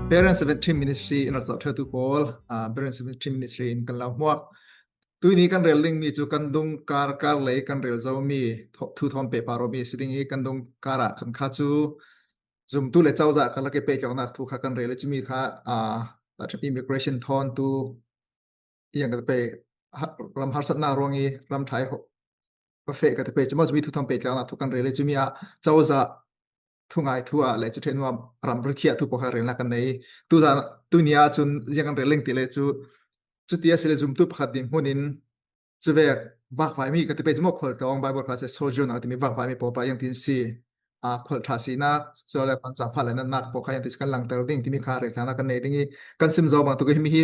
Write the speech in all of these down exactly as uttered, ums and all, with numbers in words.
Berean Seventeen Ministry in rak zoh ṭheutu pawl, ah, Berean Seventeen Ministry in kan lo hmuak. Tuini kan rel ding mi cu kan dung kar, kar lei kan rel zo mi, tho-, thu thawm pehpar awmi si ding i kan dung kar ah kan kha cu zumtu le cozah kha lak i pehtlawknak thu kha kan rel i cumi kha, ah, immigration thawntu, iang ka te pei, ha-, ram harsatnak ruang i ram ṭha i ho-, va feh ka te pei, cuma cumi thu thawm pehtlawknak thu kan rel i cumi ah cozah thungai thu ah le cu ṭheh hnuah ram rikhiah thu pawl kha relnak kan nei. Tuzan, tuni ah cun ziang kan rel ling ti le cu, cuti a si le zumtu pakhat dinhmun in cuvek vakvaimi ka ti pei cu maw, khualtlawng Bible kha si sojourner a timi vakvaimi pawl pa iang tin si, aa, khual ṭha sinak, cu le kan zaangfah le natnak pawl kha iang tin si kan langter ding timi kha reltlanak kan nei ding i kan sim zo bang tuk i himi hi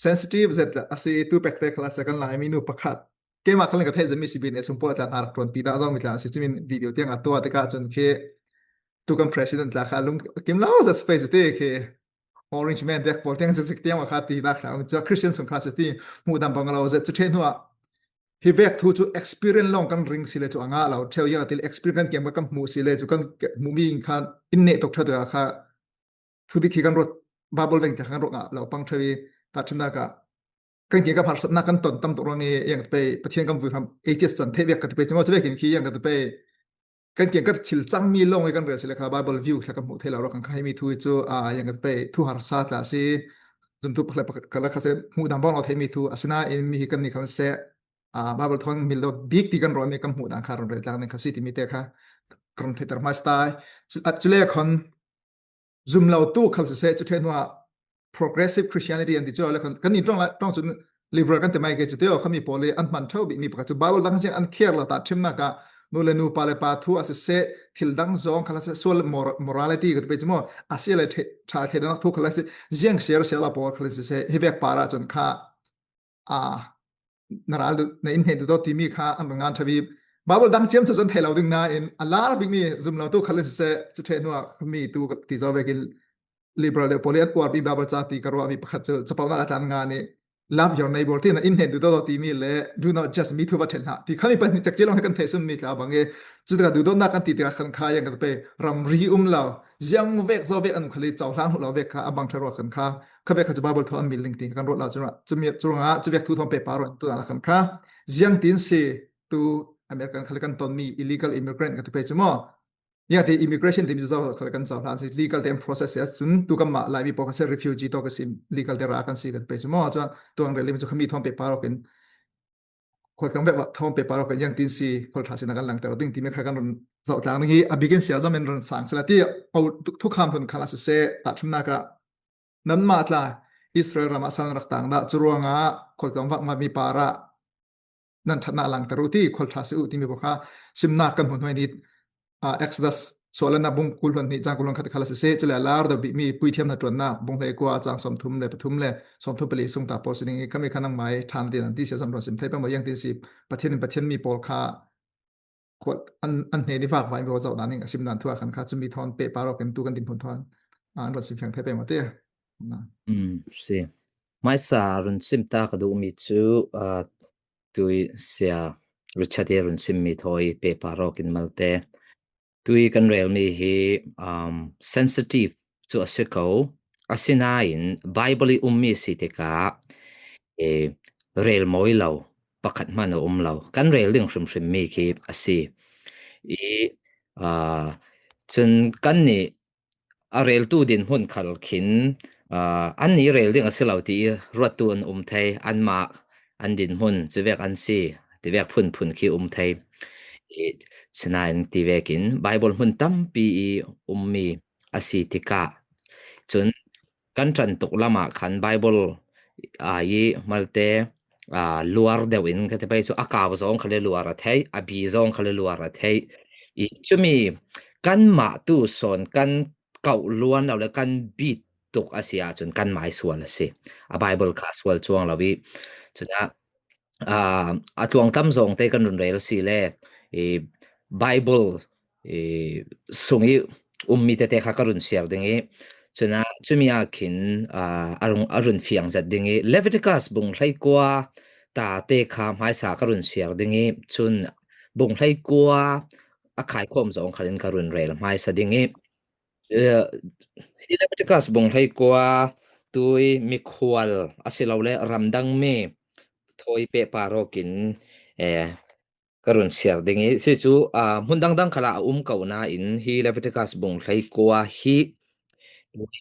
sensitive zet a si tu pekte kha la si kan Laimi nu pakhat. Keimah khal in ka theih zetmi si business um pawl tla hna rak ṭuanpi dah zong mi tla a si cumin video tiang a tuah tikah cun khi tu kan president tla kha lung kim lo zat space te khi orange man dek pawl tiang zik zik tiang kha ti dah kha cu Christian sung kha si ti hmuh dam bang lo zet cu ṭheh hnuah hi vek thu cu experience lawng kan ring si le cu a ngah lo ṭheu iang a ti le experience kan kiang kan hmuh si le cu kan hmuh mi khan in neh tok ṭheu tikah kha thudik hi kan ruat, Bible veng tiang kan ruat ngah lo pang ṭheu i tahṭhimnak ah kan kiang kan harsatnak kan ton tam tuk ruang i iang ka te pei Pathian kan vui hram atheist can theih vek ka te pei cu maw cu vekin khi iang ka te pei kan kiang kan thil cangmi lawng i kan rel si le kha Bible view kha kan hmuh thei lo ruang kan kha himi thu i cu, aa, iang ka te pei thu harsa tla si zumtu pakhat le pakhat kha si hmuh dang bawng lo theimi thu asinain mi hi kan ni khan seh, aa, Bible thawn mil lo bik ti kan ruahmi kan hmuh dang kha run rel tlang ding kha si timi te kha kan run theihter hmaisa tai. Cu, aa, cu le khan zum lo tu khal siseh, cu ṭheh hnuah progressive Christianity an ti cu le khan kan ni ṭong lai, ṭong cun liberal kan ti mai ke cu teo khami pawl i an hman ṭheu bikmi pakhat cu Bible dang ciang an khiar lo tahṭhimnak ah nu le nu pa le pa thu a siseh, thil dang zong khal a siseh, sual mor-, morality ka ti pei cu maw, a si le ṭhe-, ṭha thleidannak thu khal a si, ziang siar siar lo pawl khal a siseh, hi vek par ah cun kha, aa, na ral duh, na in hnen duh timi kha an run ngan ṭheu i Bible dang ciam cu cun thei lo ding nain a lar bikmi zum lo tu khal in siseh, cu ṭheh hnuah mi tu ka ti zo vekin liberal deuh pawl i an uarpi Bible ca ti ka ruahmi pakhat cu caponak a tlan ngan i love your neighbor ti na in hnen duh timi le do not judge mi thu va ṭhen hlah ti khami pahnih cek ci lawng hi kan theih sunmi tla bang i cutikah duhdawtnak kan ti tikah khan kha iang ka te pei ramri um lo ziang vek zaw vek an um khal i cohlang hmuh lo vek kha a bang ṭha ruah khan kha kha vek kha cu Bible thawn an mil ling ti kan ruat lo cu cumi cu ruangah cu vek thu thawn pehpar ruah tu ah khan kha ziang tin si tu American khal i kan tonmi illegal immigrant ka ti pei cu maw? Iang ti immigration timi cu zo khal kan cohlan si, legal te an process si ahcun tu kanmah Laimi pawl kha si refugee tawk a si, legal te ra kan si kan pei cu maw? Cuan tuang rel lim cu khami thawn pehpar awk in khual kan vek thawn pehpar awk in iang tin si khual ṭha sinak kan langter ding timi kha kan run zoh tlang ding i a bikin sia zom in run sang si la ti, au, thu-, thukham hlun khal a siseh, tahṭhimnak ah nanmah tla Israel ram ah sal nan rak tang dah, cu ruangah khual kan vak mi par ah nan ṭhatnak langter uh ti, khual ṭha si uh timi pawl kha simnak kan hmuh hnuai ni, aa, Exodus suahlannak bung kul hluan hnih cang kul hluan khat khal a siseh, cu le a lar deuh bikmi puithiam hnaṭuannak bung hleikua cang sawmthum le pathum le sawmthum pali sung ta pawl si ding i khami kha nangmai ṭhan ti nan ti sia zom run sim thei peng maw iang tin si Pathian in Pathian mi pawl kha khual an, an hnen i vakvai mi pawl zoh dan in a sim dan thu ah khan kha cumi thawn pehpar awk in tu kan dinhmun thawn, aa, an run sim fiang thei peng maw ti. Na. Um, si. Hmaisa run sim ta ka duhmi cu, aa, tui sia Richard i run simmi thawi pehpar awk in malte. Tui kan relmi hi, um, sensitive cu a si ko. Asinain Bible i ummi si tikah, e, rel mawi lo, pakhat hman a um lo. Kan rel ding hrimhrim mi khi a si. I, aa, cun kannih a reltu dinhmun khal khin, aa, annih rel ding a si lo ti i ruattu an um thei, anmah an dinhmun cuvek an si, tivek phunphun khi um thei. I, sinain tivekin Bible hmun tampi i ummi a si tikah cun kan ṭan tuk lamah khan Bible, aa, i malte, aa, luar deuh in ka ti pei cu a kau zong khal le luar a theih, a bi zong khal le luar a theih. I cumi kanmah tu sawn kan kauh luan lo le kan bit tuk a si ahcun kan mai sual a si. A Bible kha sual cuang lo i cunah, aa, a tluang tam zong te kan run rel si le, i Bible, i sung i ummi tete kha ka run siar ding i cunah cumi ah khin, aa, a run, a run fiang zat ding i Leviticus bung hleikua ta te kha hmaisa ka run siar ding i cun bung hleikua a khaikhawm zong khal in ka run rel hmaisa ding i Eh, hi Leviticus bung hleikua tui mikhual a si lo le ramdang mi thawi pehpar awkin, eh, ka run share ding hi. Si cu, ah, hmun dangdang khalah a um ko nain hi Leviticus bung hleikua hi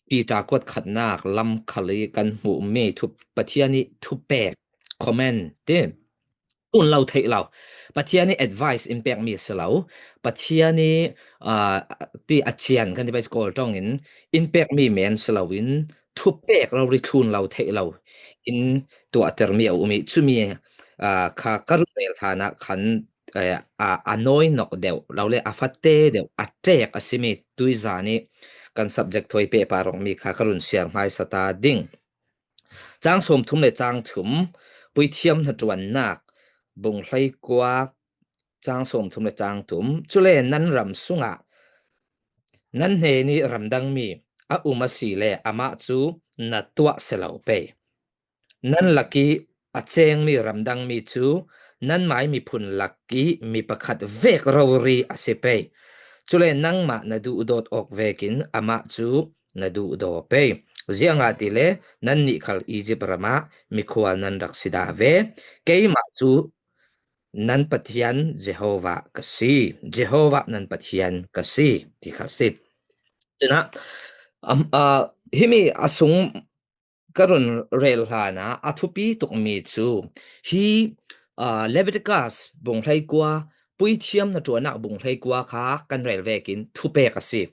Peter kuat khatnak lam khal i kan hmuh mi thu, Pathian i thupek, comment ti. Tun lo theih lo. Pathian i advice in pekmi si lo. Pathian i, ah, ti a cian kan ti pai Kawl ṭawng in, in pekmi men si lo in, thupek rori thlun lo theih lo in tuahtermi a um i, cumi, ah, kha ka run rel hlanah khan, eh, a, a nawi nok deuh lo le a fate deuh a ṭek a simi tuizan i kan subject thawi pehpar awkmi kha ka run share hmaisa ta ding. Cang sawmthum le cang thum, puithiam hnaṭuannak, bung hleikua, cang sawmthum le cang thum. Cule nan ram sungah nan hnen i ramdangmi a um a si le amah cu na tuah si lo pei. Nan lak i a cengmi ramdangmi cu nanmai miphun lak i mi pakhat vek rori a si pei. Cule nangmah na duhdawt awk vekin amah cu na duhdaw pei. Ziangahtile nannih khal Izipt ramah mikhual nan rak si dah ve. Keimah cu nan Pathian Jehovah ka si. Jehovah nan Pathian ka si, ti kha si. Cunah, am, ah, himi a sung ka run rel hlanah a thupi tukmi cu hi, ah, Leviticus bung hleikua, puithiam hnaṭuannak bung hleikua kha kan rel vekin thupek a si.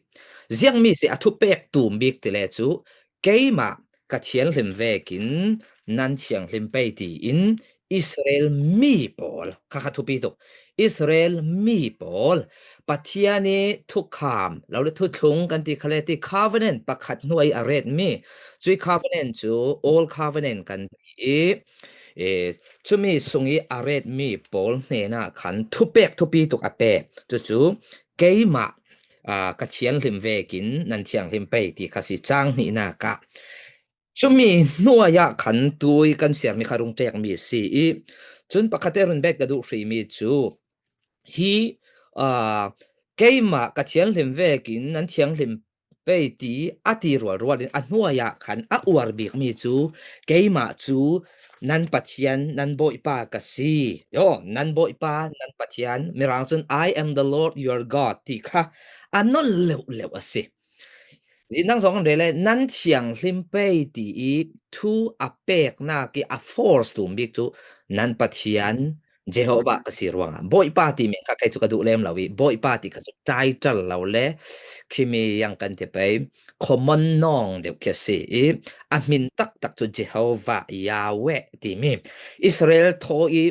Ziangmi si a thupek tum bik tile cu keimah ka thianhlim vekin nan thianghlim pei tiin Israel mi pawl, kha kha thupi tuk. Israel mi pawl, Pathian i thukham, lo le thuthlung kan ti khale ti covenant pakhat hnuai a retmi. Cui covenant cu Old Covenant kan ti i, e, cumi sung i a retmi pawl hnenah khan thupek thupi tuk a pe. Cucu keimah, aa, ka thianhlim vekin nan thianghlim pei ti kha si cang hnihnak ah. Cumi hnuai ah khan tui kan siarmi kha rung ṭekmi a si i, cun pakhat te run bet ka duh hrimi cu hi, aa, keimah ka thianhlim vekin nan thianghlim pei ti a ti rualrual in a hnuai ah khan a uar bikmi cu keimah cu nan Pathian, nan Bawipa ka si. Yo, nan Bawipa, nan Pathian, Mirang cun, "I am the Lord your God," ti kha a non leuhleuh a si. Zindang zong kan rel le, nan thianghlim pei ti i thu a peknak i a force tum bik cu nan Pathian Jehovah ka si ruangah, Bawipa ti min kha kei cu ka duh lem lo i, Bawipa ti kha cu title lo le, khimi yang kan ti pei, common nawng deuh khi a si i, a hmin taktak cu Jehovah Yahweh timi Israel thaw i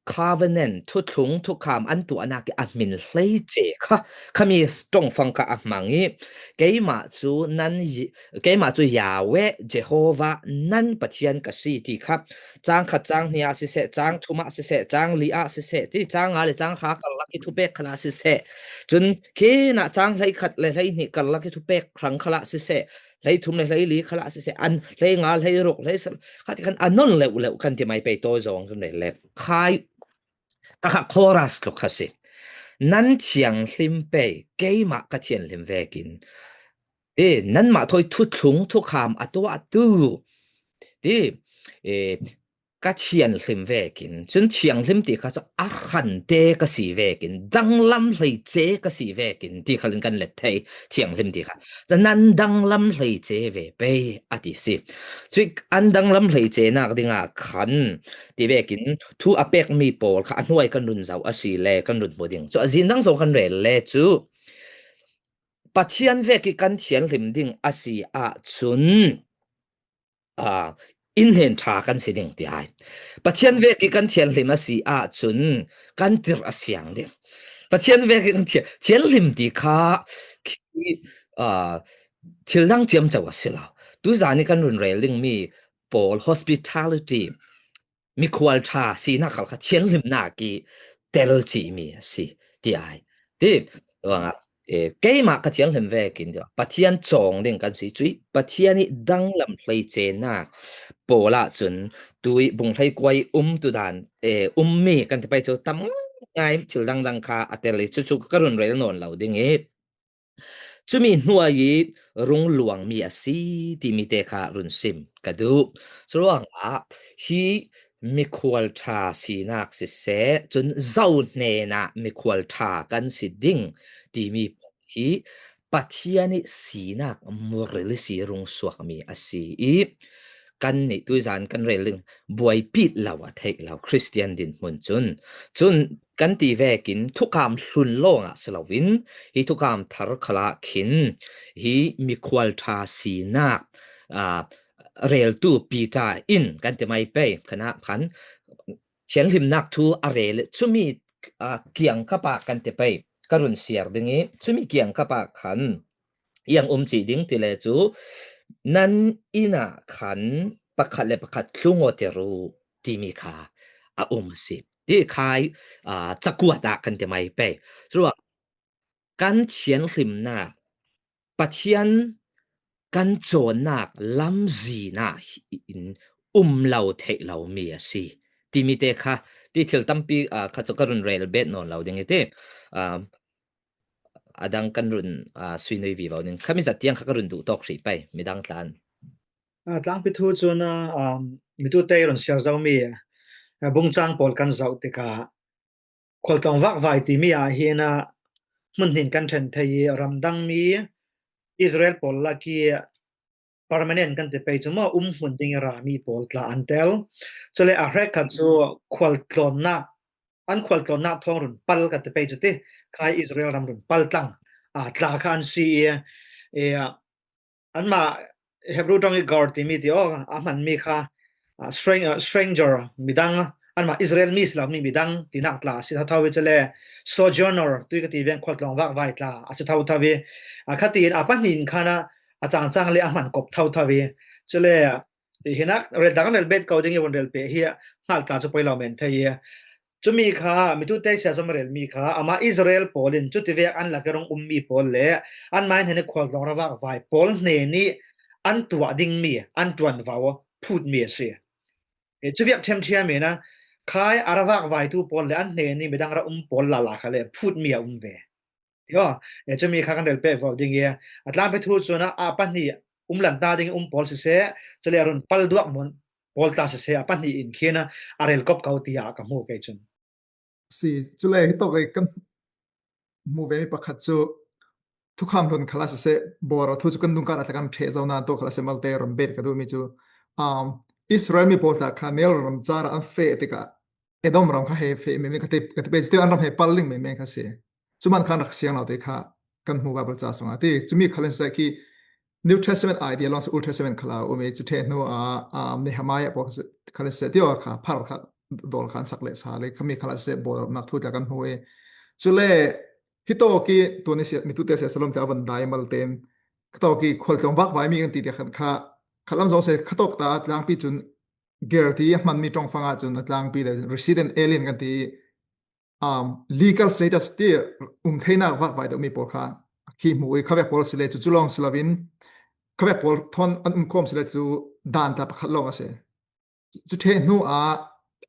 covenant, thuthlung, thukham an tuahnak i a hmin hleice kha, khami ṭongfang kha a hmang i, keimah cu nan yi-, keimah cu Yahweh, Jehovah, nan Pathian ka si ti kha, cang khat, cang hnih ah siseh, cang thum ah siseh, cang li ah siseh, ti cang nga le cang hra karlak i thupek khalah siseh, cun khinah cang hleikhat le hleihnih karlak i thupek hrang khalah siseh, hleithum le hleili khalah siseh, an hleinga, hleiruk, hleisarih kha ti khan a non leuhleuh kan ti mai pei tawi zong kan rel le. Khai, kha kha chorus tluk kha si. Nan thianghlim pei, keimah ka thianhlim vekin. Ti, nanmah thawi thuthlung, thukham a tuahtu. Ti, e, ka thianhlim vekin. Cun thianghlim ti kha cu a hrante ka si vekin, danglam hleice ka si vekin, ti khalin kan let thei, thianghlim ti kha. Cun nan danglam hleice ve pei, a ti si. Cui an danglam hleicenak dingah khan, ti vekin, thu a pekmi pawl kha a hnuai kan run zoh a si le kan run hmu ding. Cu a zindang zong kan rel le cu, Pathian vek i kan thianhlim ding a si ahcun, aa, in hnen ṭha kan si ding, ti ai. Pathian vek i kan thianhlim a si ahcun kan tirh a siang ding. Pathian vek i kan thian-, thianhlim ti kha khi, aa, thil dang ciamco a si lo. Tuzan i kan run rel dingmi pawl, hospitality, mikhual ṭha sinak khal kha thianhlimnak i tel cihmi a si, ti ai. Ti, ruangah, e, keimah ka thianghlim vekin, ti, Pathian cawng ding kan si, cui Pathian i danglam hleicenak pawl ahcun tui bung hleikua i um tu dan, e, ummi kan ti pei cu tam ngai thil dangdang kha a tel i, cucu ka run rel nawn lo ding i, Cumi hnuai i rung luangmi a si timi te kha run sim ka duh. Curuangah hi mikhual ṭha sinak siseh, cun zo hnenah mikhual ṭha kan si ding timi hi Pathian i sinak muril si rung suakmi a si i kannih tuizan kan rel ding buaipih lo a theih lo Khristian dinhmun cun, cun kan ti vekin thukam hlun lawngah si loin hi thukam thar khalah khin hi mikhual ṭha sinak, aa, reltu Peter in kan ti mai pei, khanah khan thianhlimnak thu a rel i cumi, aa, kiangkap ah kan ti pei, ka run siar ding i cumi kiangkap ah khan iang um cih ding ti le cu nan inn ah khan pakhat le pakhat tlung aw ter u timi kha a um a si. Ti khai, aa, cakuat ah kan ti mai pei. Curuang kan thianhlimnak, Pathian kan cawnnak lamzin ah hin um lo theih lomi a si timi te kha, ti thil tampi, aa, kha cu ka run rel bet nawn lo ding i ti, aa, a dang kan run, aa, suinui vivo ding. Khami zat tiang kha ka run duh tawk hrih pei, midang tlan. Aa, tlangpi thu cun, aa, um, mitute i run siar zomi, aa, bungcang pawl kan zoh tikah khualtlawng vakvai timi ah hin, aa, hmunhnin kan ṭhen thei i ramdangmi Israel pawl lak i permanent kan ti pei cu maw, um hmun ding i rami pawl tla an tel. Cule a hrekkhat cu khualtlawnnak, an khualtlawnnak thawng run pal kan ti pei cu ti, khai Israel ram run pal tlang, aa, tla kha an si i, i, aa, anmah Hebrew ṭong i gur timi ti aw a hmanmi kha, aa, stran-, aa, stranger midang, anmah Israel mi si lomi midang tinak tla a si thotho i, cule sojourner tui ka ti ven khualtlawng vakvai tla a si thotho i, aa, khatiin a pahnih in khan a cangcang le a hman kop thotho i, cule hinak rel ta kan rel bet ko ding i vun rel peh hi a hngalh tla cu poi lo men thei i, cumi kha mitute sia zom relmi kha amah Israel pawl in cutivek an lak i rung ummi pawl le anmah hnen i khualtlawng ravakvai pawl hnen i an tuah dingmi an ṭuanvo phutmi a si. E, cuviak ṭhiamṭhiam in a khai a ravakvaitu pawl le an hnen i midang ra um pawl lala kha le phutmi a um ve. Ti aw, e, cumi kha kan rel peh vo ding i a tlangpi thu cun a, a pahnih um lan ta ding um pawl siseh, cule a run pal duak mun pawl tla siseh, a pahnih in khin a, a rel kop ko tiah ka hmu kei cun. Si, cule hi tawk i kan hmu vemi pakhat cu thukham hlun khala siseh, Bawra thu cu kan dungkar a tla kan ṭheh zo nain tawk khala siseh malte ram bet ka duhmi cu, um, Israel mi pawl tla kha Nile ram car ah an feh tikah Edom ram kha he feh menmen ka ti, ka ti pei cu an ram he pal ding menmen kha si. Cuman khan rak siang lo te kha kan hmu Bible ca sungah ti. Cumi khal in siseh khi New Testament idea lawng si Old Testament khala um i, cu ṭheh hnu ah, ah, Nehemiah pawl kha si, khal in siseh, tio kha phar kha dawl kha an sak leh sa le, khami khala siseh bawlnak thu tla kan hmu i. Cule hi tawk i tuan i sia, mitute sia salom te a van dai mal tein, ka tawk i khualtlawng vakvai mi kan ti te khan kha, khalam zong siseh, kha tawk ta tlangpi cun Gerti a hmanmi ṭongfang ah cun a tlangpi le resident alien kan ti i, um, legal status ti um theinak vakvai deuhmi pawl kha khi hmu i, khavek pawl si le cu, cu lawng si loin khavek pawl thawn an um khawm si le cu dan tla pakhat lawng a si. Cu ṭheh hnu ah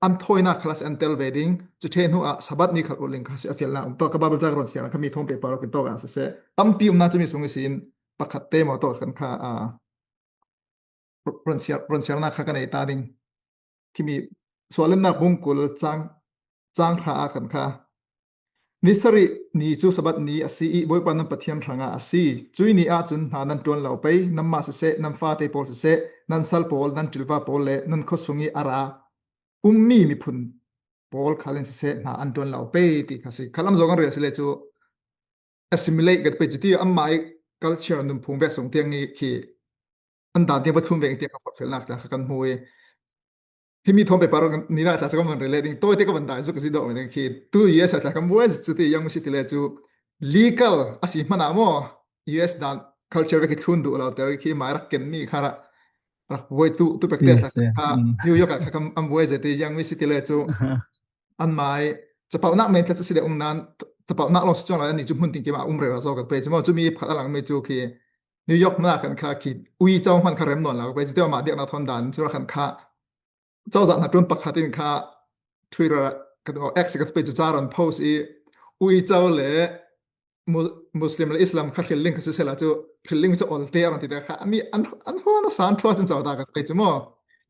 an thawinak khalas an tel ve ding, cu ṭheh hnu ah Sabbath ni khal urling kha si a fialnak um. Tawk ka Bible ca ka ron siar, khami thawng pehpar awk in tawk ah siseh, tampi um nain cumi sung ihsin pakhat te maw tawk kan kha, aa, ron siar, ron siarnak kha kan ei ta ding. Khimi Suahlemnak bung kul cang, cang hra ah kan kha. Ni sarih ni cu Sabbath ni a si i Bawipa nan Pathian hrangah a si. Cuih ni ah cun hna nan ṭuan lo pei, nanmah siseh, nan fate pawl siseh, nan sal pawl, nan ṭilva pawl le nan khuasung i a ra ummi miphun pawl khal in siseh, hna an ṭuan lo pei ti kha si. Khalam zong kan rel si le cu assimilate kan pei cu ti, anmah i culture nunphung vek sung tiang i khi an dan tiang va thlum veng tiang kha forhfialnak tla kha kan hmu i, himi thawng pehpar ni lai tla cu kan van rel ding, tawite ka van dai zuk ka si dawh ding khi tu U S a tla kan buai cu ti, yang si ti le cu legal a si hmanh ah maw, U S dan culture vek i thlun duh lo ter khi mai rak ken mi kha rak, rak buai tu, tu pek te tla kha New York ah kha kan an buai zet i, yang mi si ti le cu anmah i capauhnak men tla cu si le um nain, capauhnak lawng si cuang lo, an ni cu hmun ting kim ah um rero zo kan pei cu maw, cumi pakhat a langmi cu khi New York hmanh ah khan kha khi uico hmanh kha rem nawn lo ka pei cu, tiah mah biaknak thawn dan cu rak khan kha cozah hna ṭuan pakhat in kha Twitter ah kan, X kan pei cu ca ron post i uico le Mu- Muslim le Islam kha hrilling kha sisela chu hrilling chu olte ran ti te kha mi an an huan a san thua chun chau ta ka pe chu mo.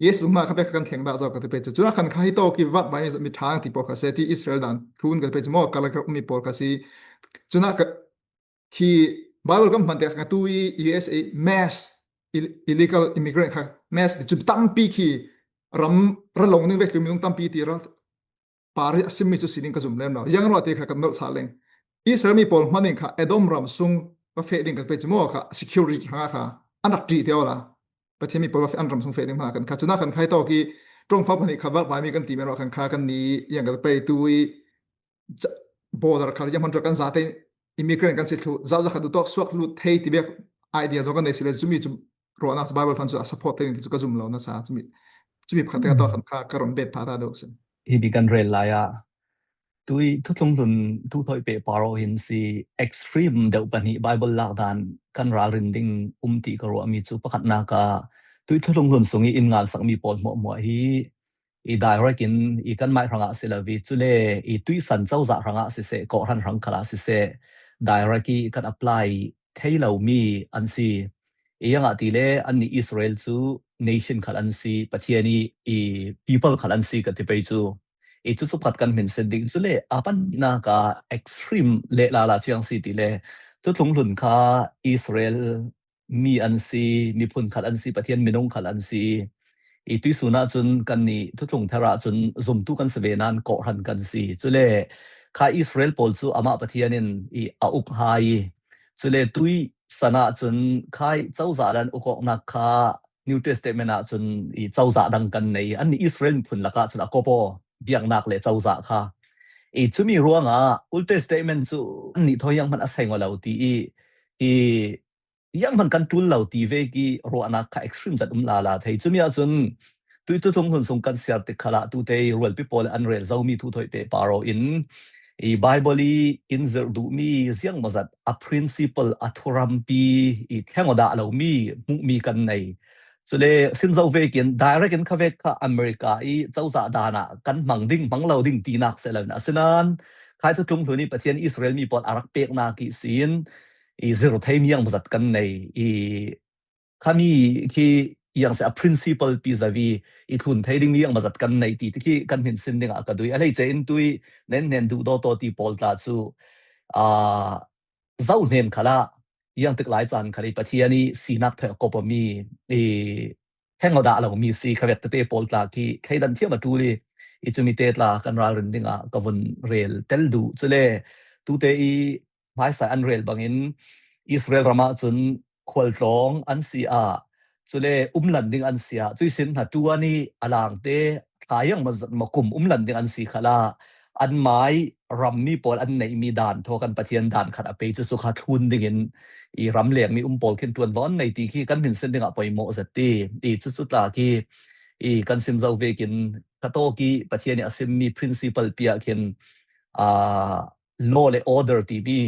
Yes, zung ma kha pe kan thleng da zau ka ti pe chu. Chuna khan kha hi to ki vat bai mi thang ti pawl kha se ti Israel dan thun ka pe chu mo. Ka la ka mi pawl kha si. Chuna ka khi Bible kam man te kha tu i U S A mass ill- illegal immigrant kha mass ti chu tampi khi ram ra long ning vek tu mi nung tampi ti ra pari a sim mi chu sining ka zum lem lo. Yang ro te kha kan nol sa leng. Israel mi pawl hmaning kha Edom ram sung va fe ding ka pe chu mo kha security hanga kha an rak ti te ola. Pathian mi pawl va fe an ram sung fe ding hma kan kha chuna kan khai to ki trong fa pani kha va vai mi kan ti men ro kan kha kan ni yang ka pe tu i cha- border kha yang man kan za te immigrant kan si thlu za za kha du tok suak lu thei ti bek idea zo kan nei si le chu mi chu ro na Bible fan chu a support te chu ka zum lo na sa chu mi chu mi kha te to kan kha ka ron bet pha ta do sin. Hi bi kan rel lai a tui thuthlung hlun thu thoi pe paro hin si extreme deuh pani Bible lak dan kan ral rin ding um ti ka ruah mi chu pakhat na ka tui thuthlung hlun sung i in ngal sak mi pawl mo mo hi i direct in i kan mai hranga si lo vi chule i tui san chau za hranga si se ko ran hrang khala si se direct i kan apply thei lo mi an si. I yang a ti le an ni Israel chu nation khat an si Pathian i i people khat an si ka ti pei chu. I chu chu khat kan min sen ding chu le a pan na ka extreme le la la chiang si ti le thuthlung hlun kha Israel mi an si, miphun khat an si, Pathian minung khat an si. I tuisun ah chun kan ni thuthlung thar ah chun zumtu kan si ve nan kawhran kan si. Chule kha Israel pawl chu amah Pathian in i a uk hai. Chule tui san ah chun khai chau za dan ukawknak kha New Testament ah chun i cozah dang kan nei. An nih Israel miphun lakah cun a kawpaw biaknak le cozah kha. I cumi ruangah Old Testament cu an nih thawi iang hman a sei ngawh lo ti i, i iang hman kan ṭul lo ti vek i ruahnak kha extreme zat um lala thei. Cumi ahcun tui thuthlung hlun sung kan siar tik khalah tute i rualpi pawl an rel zomi thu thawi pehpar aw in i Bible i in zirh duhmi ziangmawzat a principle a thurampi i thleng aw dah lomi hmuhmi kan nei. Cule sim zo vekin direct in kha vek kha America i cozah dan ah kan hmang ding hmang lo ding tinak si loin a si nan khai thuthlung hlun i Pathian Israel mi pawl a rak peknak i sin i zirh thei mi ziangmawzat kan nei i khami khi iang se a principle pi zavi i thlun thei ding mi iang mazat kan nei ti, ti khi kan hmin sin dingah ka dui. A hleice in tui nen hnen duh daw taw ti pawl tla cu, aa, zoh hnen khalah iang tik lai caan khalei Pathian i sinak thawh a kawp awmi i heng aw dah lomi si kha vek tete pawl tla khi thleidan thiam a ṭul i, i cumi te tla kan ralrin dingah ka vun rel tel duh. Cule tute i hmaisa an rel bangin Israel ram ahcun khualtlawng an si ah, cule umlan ding an si ah, cuih sin hna ṭuan i a langte thlaiang makum umlan ding an si khalah, an mai rammi pawl an neihmi dan thaw kan Pathian dan khat a pei cu cu kha thlun dingin i ram lengmi um pawl khin ṭuanvo an nei ti khi kan hminsin dingah poimawh zet ti i cucu tla khi i kan sim zo vekin khatawk i Pathian i a simmi principle piah khin, aa, law le order timi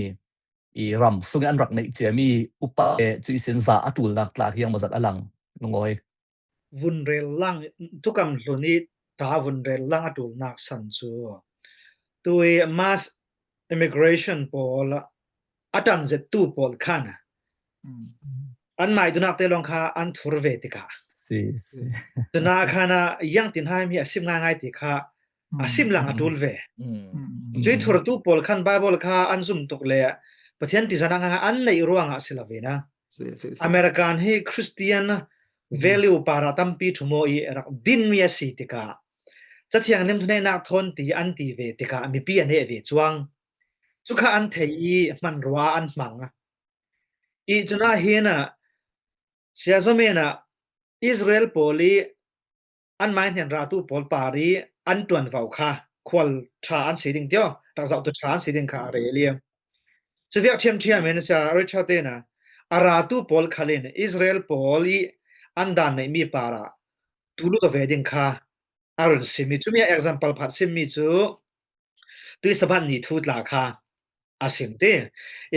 i ram sung i an rak neih ciami upa le cuih sin za a ṭulnak tla hiang mazat a lang lungawi. Vun rel lang, tukam hlun i ta vun rel lang a ṭulnak san cu tui mass immigration pawl a ṭan zettu pawl khan an mai dunak te lawng kha an thur ve tikah si, si. Tuna khan a iang tin hai mi a sim ngaingai ti kha a sim lang a ṭul ve. Cui thurtu pawl khan Bible kha an zum tuk le Pathian tizan a ngaingai an neih ruangah si lo ve na. Si, si, si. American hi Christian value parah tampi ṭhum aw i rak dinmi a si tikah Cathiang lim thuneihnak thawn ti an ti ve tikah mipi a neh ve cuang. Cu kha an thei i hmanrua an hmang. I cunah hin ah Sia Zomen ah Israel pawl i an mai hnen ratu pawl par i an ṭuanvo kha khual ṭha an si ding tio, rak zohtu ṭha an si ding kha a rel i. Cuviak ṭhiamṭhiam in Sia Richard tein a ratu pawl khal in Israel pawl i an dan neihmi parah tulut a ve ding kha a run simmi. Cumi a example phat simmi cu tui Sabbath ni thu tla kha a sim ti.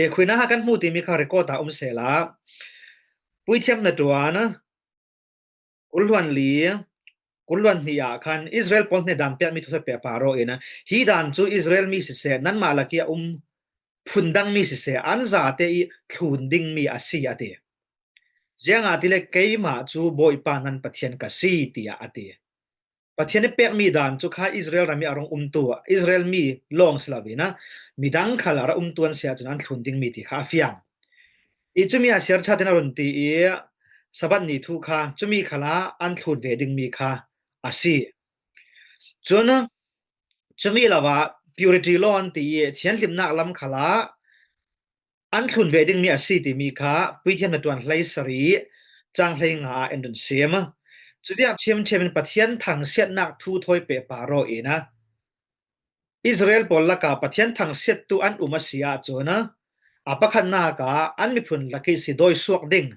E, khuina ha kan hmu timi kha record ah um sehla puithiam na ṭuan kulhluan li, kulhluan hnih ah khan Israel pawl hne dan piakmi thu pehpar aw in hi dan cu Israel mi siseh, nanmah lak i a um phundang mi siseh, an zate i thlun ding mi a si a ti. Ziangahtile keimah cu Bawipa nan Pathian ka si, tiah a ti. Pathian i pekmi dan cu kha Israel ram i a rung umtu, Israel mi lawng si lo in a, midang khal a ra umtu an si ahcun an thlun dingmi ti kha a fiang. I cumi a siarchat in a run ti i Sabbath ni thu kha cumi khal ah an thlun ve dingmi kha a si. Cun cumi lo ah purity law an ti i thianhlimnak lam khal ah an thlun ve dingmi a si timi kha Puithiam hnaṭuan hleisarih cang hleinga ah in run sim. Cuviang ṭhiamṭhiam in Pathian thangsiatnak thu thawi pehpar aw in a, Israel pawl lakah Pathian thangsiattu an um a si ahcun a pakhatnak ah an miphun lak i si dawisuak ding,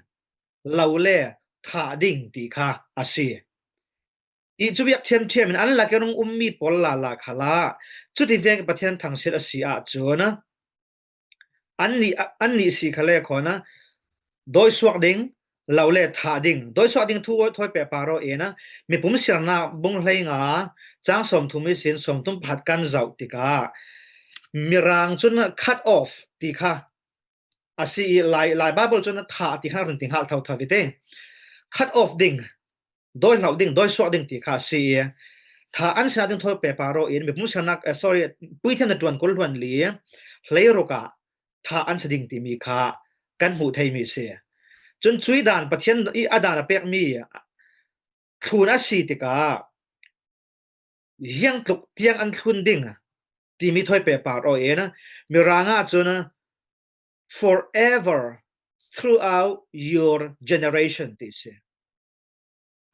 lo le thah ding ti kha a si. I cuviang ṭhiamṭhiam in an lak i rung ummi pawl lala khal ah cuti vek Pathian thangsiat a si ahcun a annih, annih si kha le khawn a dawisuak ding, lo le thah ding, dawisuak ding thu thawi pehpar aw in a, Mipum Siarnak bung hleinga cang sawmthum ihsin sawmthum pakhat kan zoh tikah Mirang cun cut off ti kha a si i, Lai, Lai Bible cun thah ti kha run ti hngal thotho i te. Cut off ding, dawi hloh ding, dawisuak ding ti kha a si i, thah an sinak ding thawi pehpar aw in Mipum Siarnak, eh, sorry, Puithiam hnaṭuan kul hluan li hleiruk ah thah an si ding timi kha kan hmuh theimi a si. Cun cui dan Pathian i a dan a pekmi thlun a si tikah ziangtluk tiang an thlun ding timi thawi pehpar aw in Mirang ah cun forever throughout your generation ti si.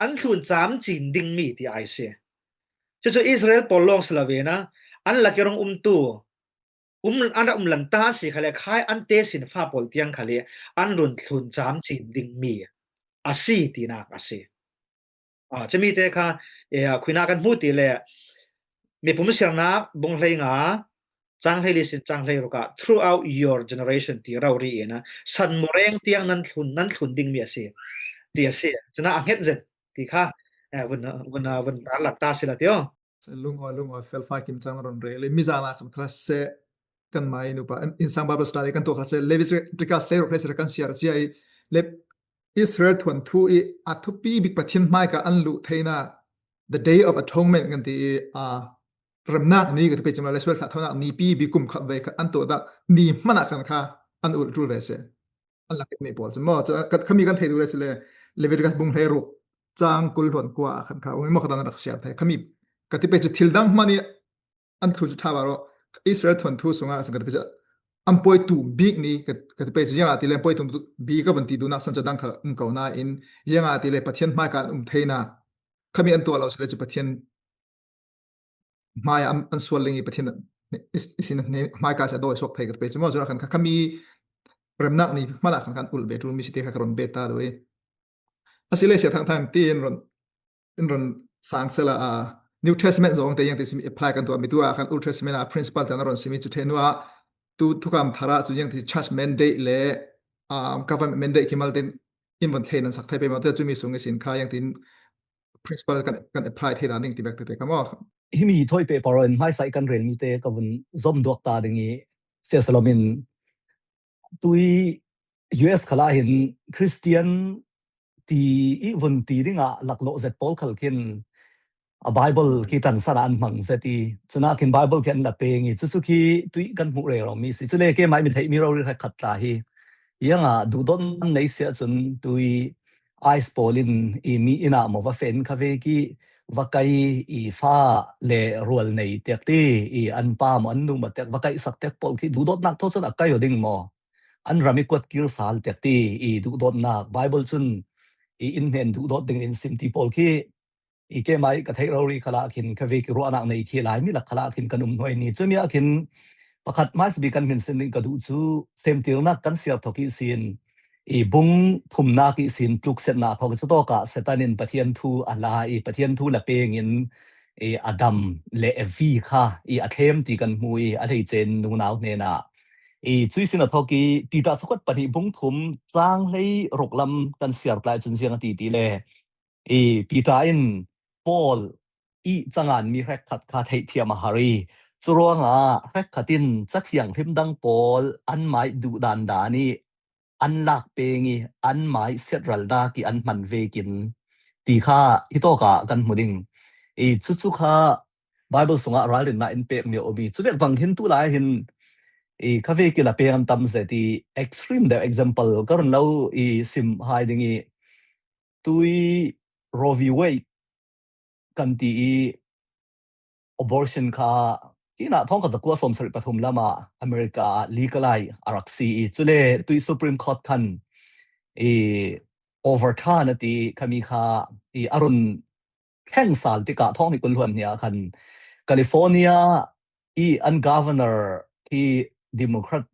An thlun camcin dingmi ti a si. Cucu Israel pawl lawng si lo in a, an lak i rung umtu, um, an rak um lanta a si khal le khai an tesinfa pawl tiang khal i an run thlun camcin dingmi a si tinak a si. Ah, cumi te kha, eh, khuinak kan hmuh ti le Mipum Siarnak bung hleinga cang hleili sin cang hleiruk ah throughout your generation ti rori in a, san mureng tiang nan thlun, nan thlun dingmi a si ti a si. Cun a hnget zet ti kha, eh, vun, vun, vun tarlak ta si la ti aw. Lungawi, lungawi, felfai kim cang run rel i mizan ah khan kha se kan mai nupa, in, innsang Bible study kan tuah kha se, Leviticus hleiruk hleisarih kan siar cia i, le Israel thuanthu i a thupi bik Pathian hmaika an luh theina, the Day of Atonement kan ti i, a, remnak ni ka ti pei cim le Sual thlah thonak ni pi bik kum khat vei kha an tuah dah ni hmanh ah khan kha an ulh ṭul ve si. An lak mi pawl cu maw, cu, ka, khami kan thei duh le si le Leviticus bung hleiruk cang kul hluan kua ah khan kha umi maw kha dan rak siar thei. Khami ka ti pei cu thil dang hmanh i an thlun cu ṭha bak rawh. Israel thuanthu sungah a si ka ti pei cu an pawitu bik ni ka, ka ti pei cu ziangahtile an pawitu bik ka vun ti duhnak san cu dang kha um ko nain ziangahtile Pathian hmaika an um theinak khami an tuah lo si le cu Pathian hmai ah an, an sual ling i Pathian i, i sin hmaika si a dawisuak thei ka ti pei cu maw, cun a khan kha khami remnak ni hmanh ah khan kha an ulh ve ṭul mi si te kha ka run bet ta duh i. A si le sia thangthang ti in run in run sang sela a New Testament zong te yang te simi apply kan tuah mi tu a khan Old Testament a principle te na run simi cu ṭhenu a tu thukam thara cu yang te church mandate le, um, government mandate kimal tin in vun thei nan sak thei pe ma te cumi sung i sin kha yang tin principle kan, kan apply thei dan ding ti vek te te ka maw. Himi thawi pehpar in hmaisa i kan rel mi te ka vun zom duak ta ding i sia salom in tui U S khalah hin Christian ti i vun ti dingah laklawh zet pawl khal khin a Bible khi tansan ah an hmang zet i cunah khin Bible khi an la peng i cucu khi tuih kan hmuh rero mi si. Cule keimah i mi theih mi rori hrekkhat tla hi iangah duhdawt an nei si ahcun tui ice pawl in i mi inn ah maw va fen kha ve ki va kai i fa le rual nei tiak ti i an pa maw an nu maw tiak va kaihsak tiak pawl khi duhdawtnak thaw cun a kai aw ding maw? An ram i kuat kir sal tiak ti i duhdawtnak Bible cun i in hnen duhdawt ding in sim ti pawl khi i keimah i ka theih rori khalah khin kha ve ki ruahnak nei khi Laimi lak khalah khin kan um hnuai ni. Cumi ah khin pakhat hmaisa bik kan hminsin ding ka duh cu semtirnak kan siar thawk ihsin i bung thumnak ihsin tluksetnak thawk i cutawk ah Satan in Pathian thu a la i Pathian thu la peng in i Adam le Evi kha i a thlem ti kan hmu i a hleice in nunau hnenah i cuihsin a thawk i Peter cakuat pahnih bung thum cang hlei ruk lam kan siar tlai cun ziang a ti ti le i Peter in Paul i cangan mi hrekkhat kha theihthiam a har i Curuangah hrekkhat in Cathiang hlim dang pawl an mai duh dandan ih an lak peng ih an mai siatralnak ih an hman vekin ti kha hitawkah kan hmu ding. I cucu kha Bible sungah ralrinnak in pekmi a um ih, cuvek bang hin tulai hin i kha vekin a peng an tam zet ih, extreme deuh example ka run lo i sim hai ding ih, tui Roe v Wade kan ti ih, abortion kha kinah thawngkhat zakua sawmsarih pathum lamah America ah legalize a rak si ih, cule tui Supreme Court khan i overturn a ti khami kha i a run thleng sal tikah thawng hnih kul hluan hnih ah khan California ih an governor khi Democrat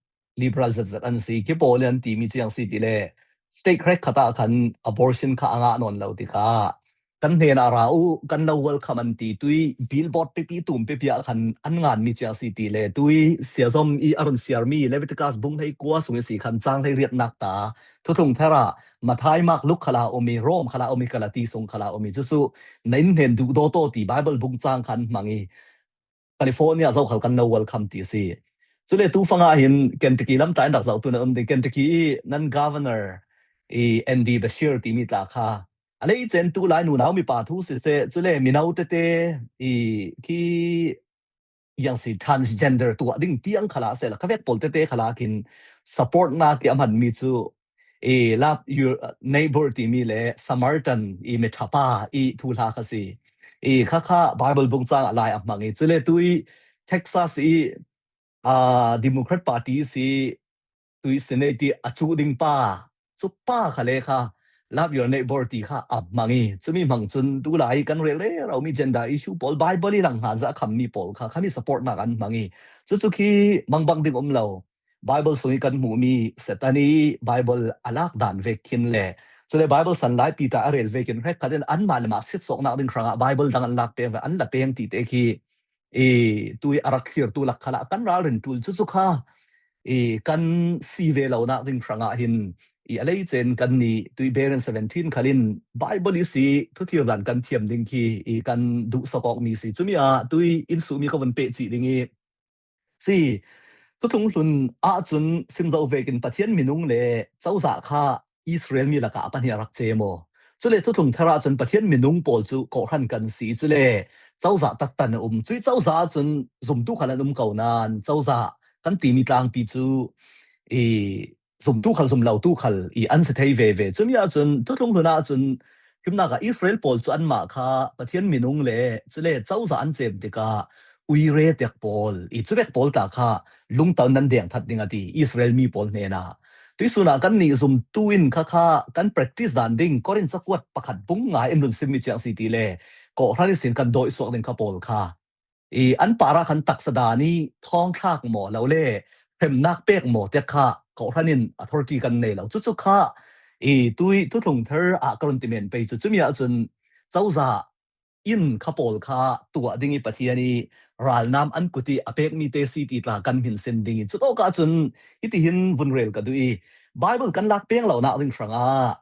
Liberal zetzet an si, khi pawl an timi ciang si tile state hrekkhat ah khan abortion kha a ngah nawn lo tikah kan hnenah ra uh, kan lo welcome an ti tui billboard pipi tum pipi ah khan an nganmi ciang si tile tui siazom ih a run siarmi Leviticus bung hleikua sung ih si khan cang hleiriatnak ta thuthlung tharah Mathai, Mark, Luk khalah um ih, Rom khalah um ih, Galati sung khalah um ih, cucu na in hnen duh dawtaw ti Bible bung cang khan hmang ih, California zokhal kan lo welcome ti si. Cule tufangah hin Kentucky lamtah in rak zohtu na um ding. Kentucky ih nan governor i Andy Beshear timi tla kha a lei cen tulai nunau mipa thu siseh, cule mino tete i khi iang si transgender tuah ding tiang khalah sehla kha vek pawl tete khalah khin support nak i a hmanmi cu i love your neighbor timi le Samaritan i mithapa i thuhla kha si. I khakha Bible bung cang a lai a hmang i cule tui Texas i a Democrat Party si tui Senate i a cuh ding pa cu pa kha le kha love your neighbor ti kha a hmang i cumi hmang cun tulai kan rel rero mi gender issue pawl Bible i lang hna zah a khammi pawl kha khami support nak an hmang i cucu khi mangbang ding um lo. Bible sung i kan hmuhmi Satan i Bible a lak dan vek khin le cule Bible san lai Peter a rel vekin hrekkhat in anmah le mah sitsawknak ding hrangah Bible dang an lak peng ve, an la peng ti te khi i tui a rak thlirtu lak khalah kan ralrin ṭul cucu kha i kan si ve lonak ding hrangah hin i a lei cen kannih tui Berin seventeen khal in Bible i si thuthir dan kan thiam ding khi i kan duhsak awkmi si. Cumi ah tui in suhmi ka vun peh cih ding i si. Thuthlung hlun ahcun sim zo vekin Pathian minung le cozah kha Israel mi lakah a pahnih a rak cem aw. Cule thuthlung thar ahcun Pathian minung pawl cu kawhhran kan si. Cule cozah taktan a um. Cui cozah ahcun zumtu khal an um ko nain cozah kan timi tlangpi cu i zumtu khal, zum lotu khal i an si thei veve. Cumi ahcun thuthlung hlun ahcun himnak ah Israel pawl cu anmah kha Pathian minung le cule cozah an cem tikah uire tek pawl i cuvek pawl tla kha lungto nan deng that ding a ti Israel mi pawl hnenah. Tuihsun ah kannih zumtu in khakha kan practice dan ding Korin cakuat pakhat bung nga in run simmi ciang si ti le kawhhran ihsin kan dawihsuak ding kha pawl kha i an parah khan taksa dan i thawngthlak maw lo le hremnak pek maw tiak kha kawhhran in authority kan nei lo. Cucu kha i tui thuthlung thar ah ka run ti men pei cu cumi ahcun cozah in kha pawl kha tuah ding i Pathian i ralnam an kut i a pekmi te si ti tla kan hminsin ding i cutawk ahcun hitihin vun rel ka duh i Bible kan lak peng lonak ding hrangah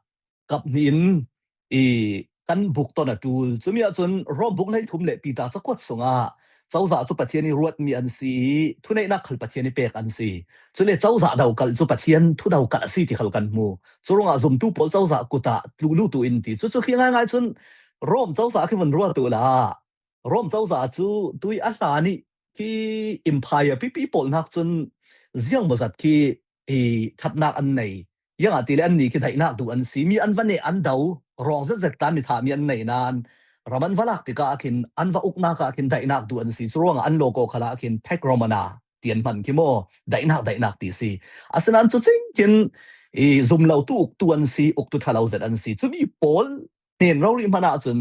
kap hnih in i kan bukton a ṭul. Cumi ahcun Rom bung hleithum le Peter cakuat sungah cozah cu Pathian i ruatmi an si i thuneihnak khal Pathian i pek an si. Cule cozah dokalh cu Pathian thu dokalh a si ti khal kan hmu. Curuangah zumtu pawl cozah kut ah luhlutu in ti. Cucu khi ngaingai cun Rom cozah khi vun ruat uhla Rom cozah cu tui a hlan i khi empire pipi pawl hnak cun ziangmawzat khi i thatnak an nei. Ziangahtile annih khi daihnak duh an si. Mi an va neh an do, rawng zetzet tla mi thahmi an nei nain ram an va lak tikah khin an va uknak ah khin daihnak duh an si. Curuangah an logo khalah khin pek romana ti an hman khi maw, daihnak, daihnak ti si. Asinain cucing khin i zum lotu uktu an si, uktu ṭha lo zet an si. Cumi pawl hnen rori hmanh ahcun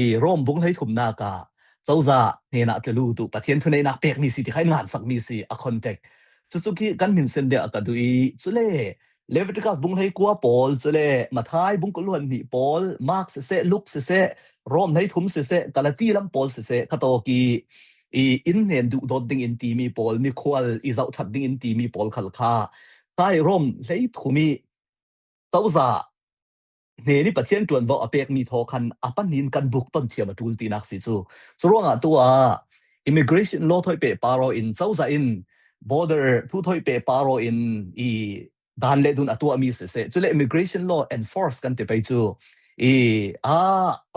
i Rom bung hleithumnak ah cozah hnenah tla lutu Pathian thuneihnak pekmi si ti kha in ngansakmi si a context. Cucu khi kan hminsin deuh a ka duh i cule Leviticus bung hleikua pawl, cule Mathai bung kul hluan hnih pawl, Mark siseh, Luk siseh, Rom hleithum siseh, Galati lam pawl siseh, kha tawk i i in hnen duhdawt ding in timi pawl, mikhual i zohṭhat ding in timi pawl khal kha, khai Rom hleithum i cozah hnen i Pathian ṭuanvo a pekmi thaw khan a pahnih in kan bukton thiam a ṭul tinak si cu. Curuangah tu ah immigration law thoih peh paro in cozah in border thu thoih peh paro in i dan le dun a tuah mi sese. Cule immigration law enforce kan ti pei cu i a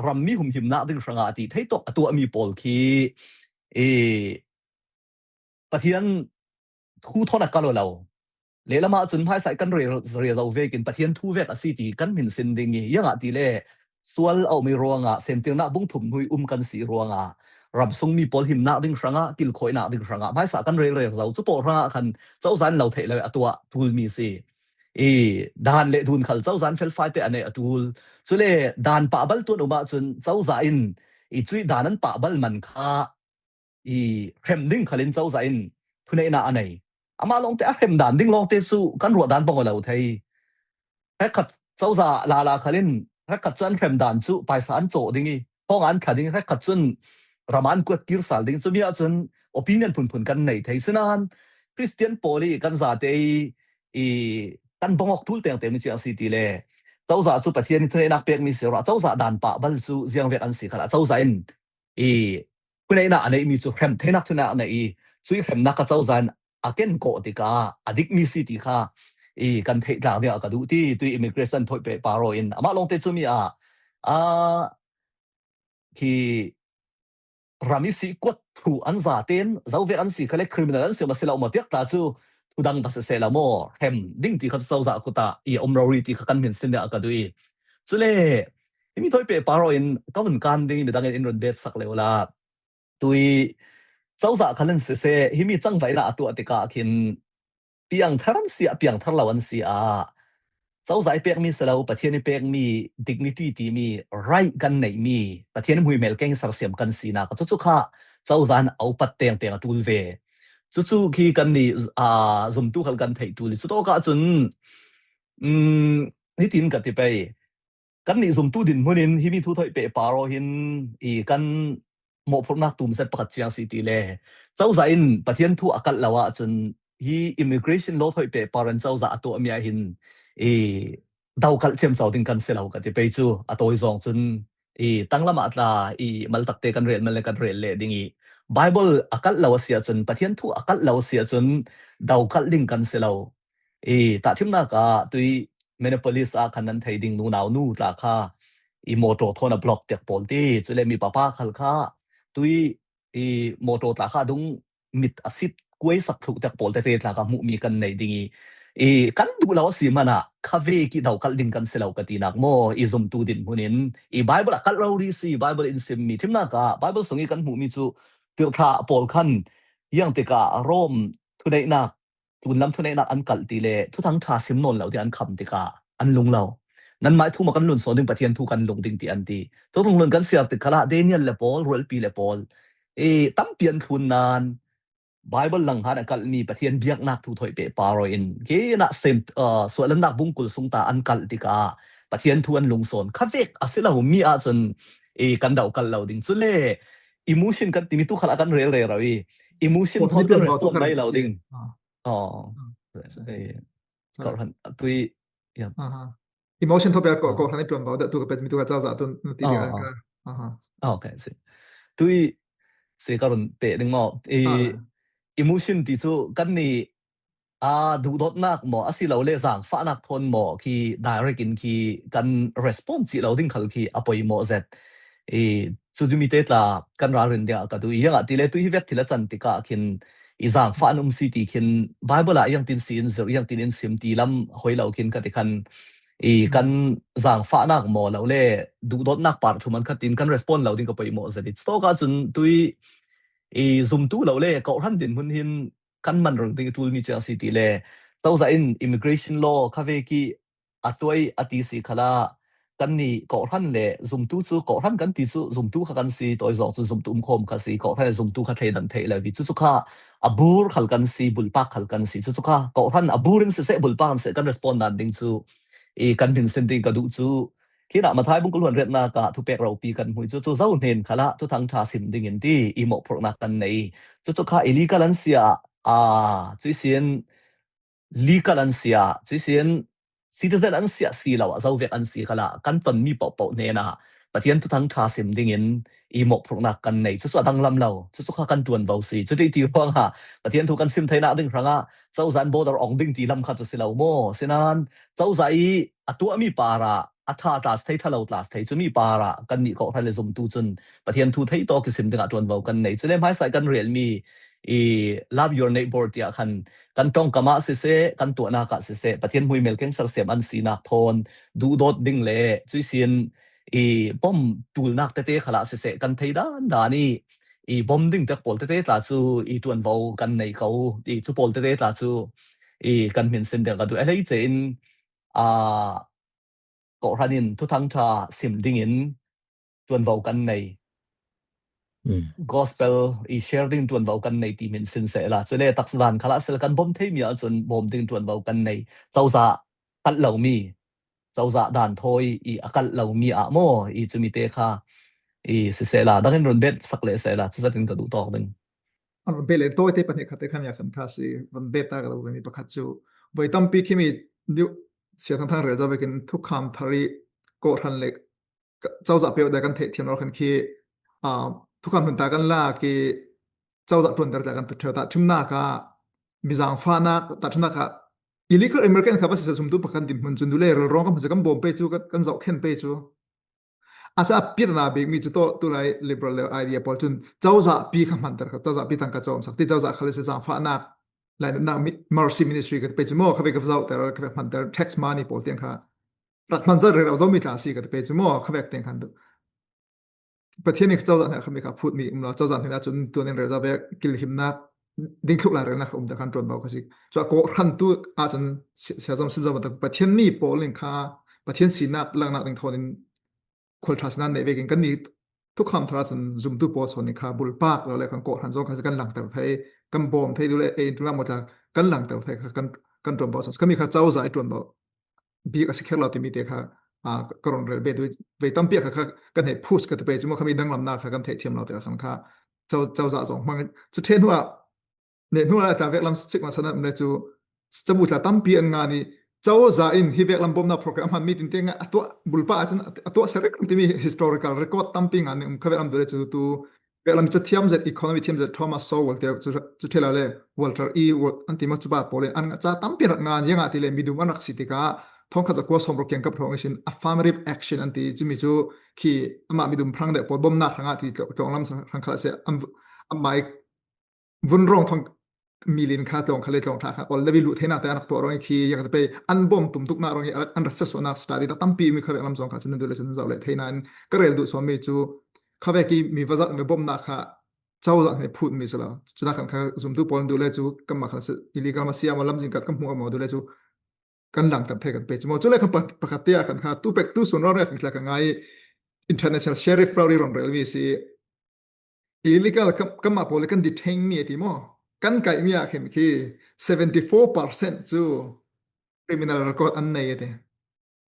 rammi humhimnak ding hrangah ti theitawk a tuah mi pawl khi i Pathian thu thawn a kal aw lo. Lehlamah cun hmaisa kan rel, rel zo vekin Pathian thu vek a si ti kan hminsin ding i, iangah tile sual a um i ruangah, semtirnak bung thum hnu i um kan si ruangah, ramsung mi pawl himnak ding hrangah, kilkhawinak ding hrangah, hmaisa kan rel rel zo. Cu pawl hrangah khan cozah in lo theih lo a tuah tul mi si. I dan le dun khal cozah in felfai te a nei a tul. Cule dan pahbal tuan um ahcun cozah in i cuih dan an pahbal man kha i hrem ding khalin cozah in thuneihnak a nei. Amah lawngte a hrem dan ding lawngte cu kan ruah dan bang aw lo thei. Hrekkhat cozah lala khalin hrekkhat cu an hrem dan cu paisa an cawh ding i, thawng an thla ding, hrekkhat cun ram an kuat kir sal ding. Cumi ahcun opinion phunphun kan nei thei. Sinain Christian pawl i kan zate i, i kan bangawk tul tengteng mi ciang si ti le cozah cu Pathian i thuneihnak pekmi si ruah, cozah dan pah bal cu ziangvek an si khalah cozah in i thuneihnak a neihmi cu hrem theinak thuneihnak a nei i, cuih hremnak kha cozah in a ken kawh tikah a dikmi si ti kha i kan theih tlang dingah ka duh ti, tui immigration thoih peh paro in amah lawngte cumi ah, a, khi ram i si kuat thu an za ten, zovek an si khale criminal an si maw si lo maw tiak tla cu thudang va siseh lo maw, hrem ding ti kha cu cozah kut ah i a um rori ti kha kan hminsin dingah ka duh i. Cule himi thoih peh paro in ka vun kan ding i midang in in run bet sak lio la. Tui cozah khal in siseh, himi cangvaihnak a tuah tikah khin piangthar an si ah, piangthar lo an si ah, cozah i pekmi si lo, Pathian i pekmi dignity timi right kan neihmi, Pathian hmuihmel keng sersiam kan sinak a cucu kha cozah in a upat tengteng a tul ve. Cucu khi kannih, aa, zumtu khal kan theih tul i, cutawk ahcun, um, nitin ka ti pei. Kannih zumtu dinhmun in himi thu thoih peh paro hin i kan mawhphurhnak tum zet pakhat ciang si ti le, cozah in Pathian thu a kalh lo ahcun hi immigration law thoih peh paro in cozah a tuahmi ah hin i dokalh ciamco ding kan si lo ka ti pei cu a tawi zawng cun i tanglam ah tla i maltakte kan rel man le kan rel leh ding i Bible a kalh lo a si ahcun, Pathian thu a kalh lo a si ahcun dokalh ding kan si lo. I tahthimnak ah tui Minneapolis ah khan nan thei ding nunau nu tla kha i motor thawn a block tiak pawl ti, cule mi papa khal kha tui i motor tla kha dung mit a sit kuai sak thluh tiak pawl tete tla kha hmuhmi kan nei ding i, i kan duh lo a si hmanah kha vek i dokalh ding kan si lo ka tinak maw? I zumtu dinhmun in i Bible a kalh rori si, Bible in simmi thimnak ah Bible sung i kan hmuhmi cu tirhthlah pawl khan iang tikah Rom thuneihnak, tunlam thuneihnak an kalh ti le Thuthang ṭha sim nawn lo tiah an kham tikah an lung lo. Nanmah i thu maw kan lun sawn ding, Pathian thu kan lung ding ti an ti. Tutung lun kan siar tik khalah Daniel le pawl, rualpi le pawl, e, tampi an thlun nan Bible langhan a kalhmi Pathian biaknak thu thoih peh paro in khinah sem, uh, suahlannak bungkul sung ta an kalh tikah Pathian thu an lung sawn. Kha vek a si lo mi ahcun, e, kan dokalh lo ding. Cule emotion kan timi tu khalah kan rel rero i emotion thawn kan respond mai lo ding. Aw. Kawhhran tui, ya. Aha. Emotion thawpia kawhhran i ṭuanvo deuh tu ka pet mi tu kha cazah tu na ti. Aha. Okay, si. Tui si ka run peh ding maw? I emotion ti cu kannih a duhdawtnak maw, asilole zaangfahnak thawn maw khi direct in khi kan respond cih lo ding khal khi a poimawh zet. I, cu timi te tla kan ralrin dingah ka duh i, iangah ti le tui hi vek thil a can tikah khin i zaangfah an um si ti khin Bible ah iangtin si in zirh, iangtin in sim ti lam hoi lo khin ka ti khan i kan zaangfahnak maw lo le duhdawtnak par thum an khatin kan respond lo ding ka poimawh zet i. Cutawk ahcun tui i zumtu lo le kawhhran dinhmun hin kan man reng ding i ṭulmi ciang si ti le cozah in immigration law kha vek i a tuai a ti si khalah kannih kawhhran le zumtu cu, kawhhran kan ti cu zumtu kha kan si, tawi zawng cun zumtu umkhawm kha si, kawhhran le zumtu kha thleidan theih lo i cucu kha a bur khal kan si, bulpak khal kan si. Cucu kha kawhhran a bur in siseh, bulpak in siseh kan respond nan ding cu i kan hminsin ding ka duh cu khinah Matthai bung kul hluan riatnak ah thupek ropi kan hmuh i cucu zo hnen khalah Thuthang ṭha sim ding in ti i mawhphurhnak kan nei. Cucu kha i legal an si ah, aa, cuih sin legal an si ah, cuih sin citizen an si a si lo ah zo vek an si khalah kan tonmi pohpoh hnenah Pathian thuthang ṭha sim dingin i mawhphurhnak kan nei. Cucu a danglam lo. Cucu kha kan ṭuanvo si. Cuti ti ruangah Pathian thu kan sim theinak ding hrangah cozah in border ong ding ti lam kha cu si lo maw? Sinain cozah i a tuahmi parah a ṭha tla si thei, ṭha lo tla si thei, cumi parah kannih kawhhran le zumtu cun Pathian thu thei tawk i sim dingah ṭuanvo kan nei. Cule hmaisa i kan relmi i love your neighbor tiah khan kan ṭongkam ah siseh, kan tuahnak ah siseh, Pathian hmuimel keng sersiam an sinak thawn duhdawt ding le cuih sin i bom ṭulnak tete khalah siseh kan thei dan dan i i bom ding tek pawl tete tla cu i ṭuanvo kan nei ko. I cu pawl tete tla cu i kan hminsin ding ka duh. A hleice in aa, kawhhran in thuthang ṭha sim dingin ṭuanvo kan nei. Mm. Gospel i share ding ṭuanvo kan nei ti hminsin sehla. Cule taksa dan khalah sel kan bawm theimi ahcun bawm ding ṭuanvo kan nei. Cozah kalh lomi, cozah dan thawi i a kalh lomi ah maw i cumi te kha i sisehla, dangin run bet sak leh sehla, cuzatin ka duh tawk ding. An run bet le tawite pahnih khat te khan ya khan kha si, run bet ta ka lo mi pakhat cu voi tampi khimi nih sia thangthang rel zo vekin thukham thar i kawhhran le ka-, cozah peuh te kan theih thiam lo khan khi, aa, thukham hlun ta kan lak i cozah ṭuanter ta kan ṭheu ta ṭhimnak ah mizang fahnak ta ṭhimnak ah illegal immigrant kha va siseh, zumtu pakhat dinhmun cun dule rilrawng kan hmu cu kan bawm pei cu kan, kan zohkhenh pei cu. A si a piatna bikmi cu tawh tulai liberal le idea pawl cun cozah pi kha hmanter kha, cozah pi tangka cawm sak ti, cozah kha le si zangfahnak, lainatnak mi-, mercy ministry ka ti pei cu maw, kha ve ka zohter, kha ve hmanter, tax money pawl tiang kha rak hman zat rero zomi tla si ka ti pei cu maw, kha vek tiang khan Pathian nih cozah hna kha mi kha phutmi um lo, cozah hna cun tuan in rel zo ve kilhimnak, dingthluk lai relnak kha um te khan ṭuanvo kha si. Cu a kawhhran tu ahcun si-, siazom sim zo Pathian mi pawl in kha Pathian sinak langhnak ding thawn in khualṭha sinan neih vekin kannih thukham thar ahcun zumtu pawl sawn in kha bulpak lo le khan kawhhran zong kha kan langter thei, kan bawm thei duh le ei in ṭulak maw tla kan langter thei kha kan, kan ṭuanvo sawn. Kha mi kha cozah i ṭuanvo bik a si kher lo timi te kha, aa, ka run rel bet duh. Vei tampi kha, kha kan hei push ka ti pei cu maw, kha mi danglamnak kha kan theih thiam lo te khan kha co-, cozah zong hmang. Cu ṭhen hnu ah, neh hnu ah tla veklam sik ma san an um le cu cabu tla tampi an ngan i cozah in hi veklam bawmnak program a hmanmi tinte ngai a tuah bulpa ahcun a tuah serek timi historical record tampi ngan ning um kha veklam duh le cu tu veklam ca thiam zet, economy thiam zet, Thomas Sowell te cu, cu ṭhela le Walter E. Walt an ti maw, cu pa pawl in an ca tampi rak ngan, ziangah ti le midum an rak si tikah thongkhat zakua sawmruk kiangkap hrawng ihsin affirmative action an ti. Cumi cu khi amah midum phrang deuh pawl bawmhnak hrangah ti tlawng, tlawng lam hrang khalah si, an, amah i vun rawng thong milin kha tlawng kha le tlawng ṭha kha ol le luh theinak te an rak tuah ruang i khi ziangah ti pei an bawm tum tuknak ruang i an rak siasuahnak study tampi mi kha vek lam zong kha cun nan duh le cun zoh le thei nain ka rel duh sawnmi cu kha vek i mi va zoh mi bawmhnak kha cozah hna phutmi si lo. Cunak khan kha zumtu pawl an duh le cu kanmah khan si, illegal ma si a maw, lamzin kat kan hmuh a maw duh le cu kan langter thei kan pei cu maw. Cule khan pa-, pakhat te ah khan kha tu pek tu sun rori khan tla ka ngai international sheriff rori ron relmi si. Illegal kan, kanmah pawl le kan detain mi a ti maw? Kan kaihmi ah khin khi seventy four percent cu criminal record an nei a ti.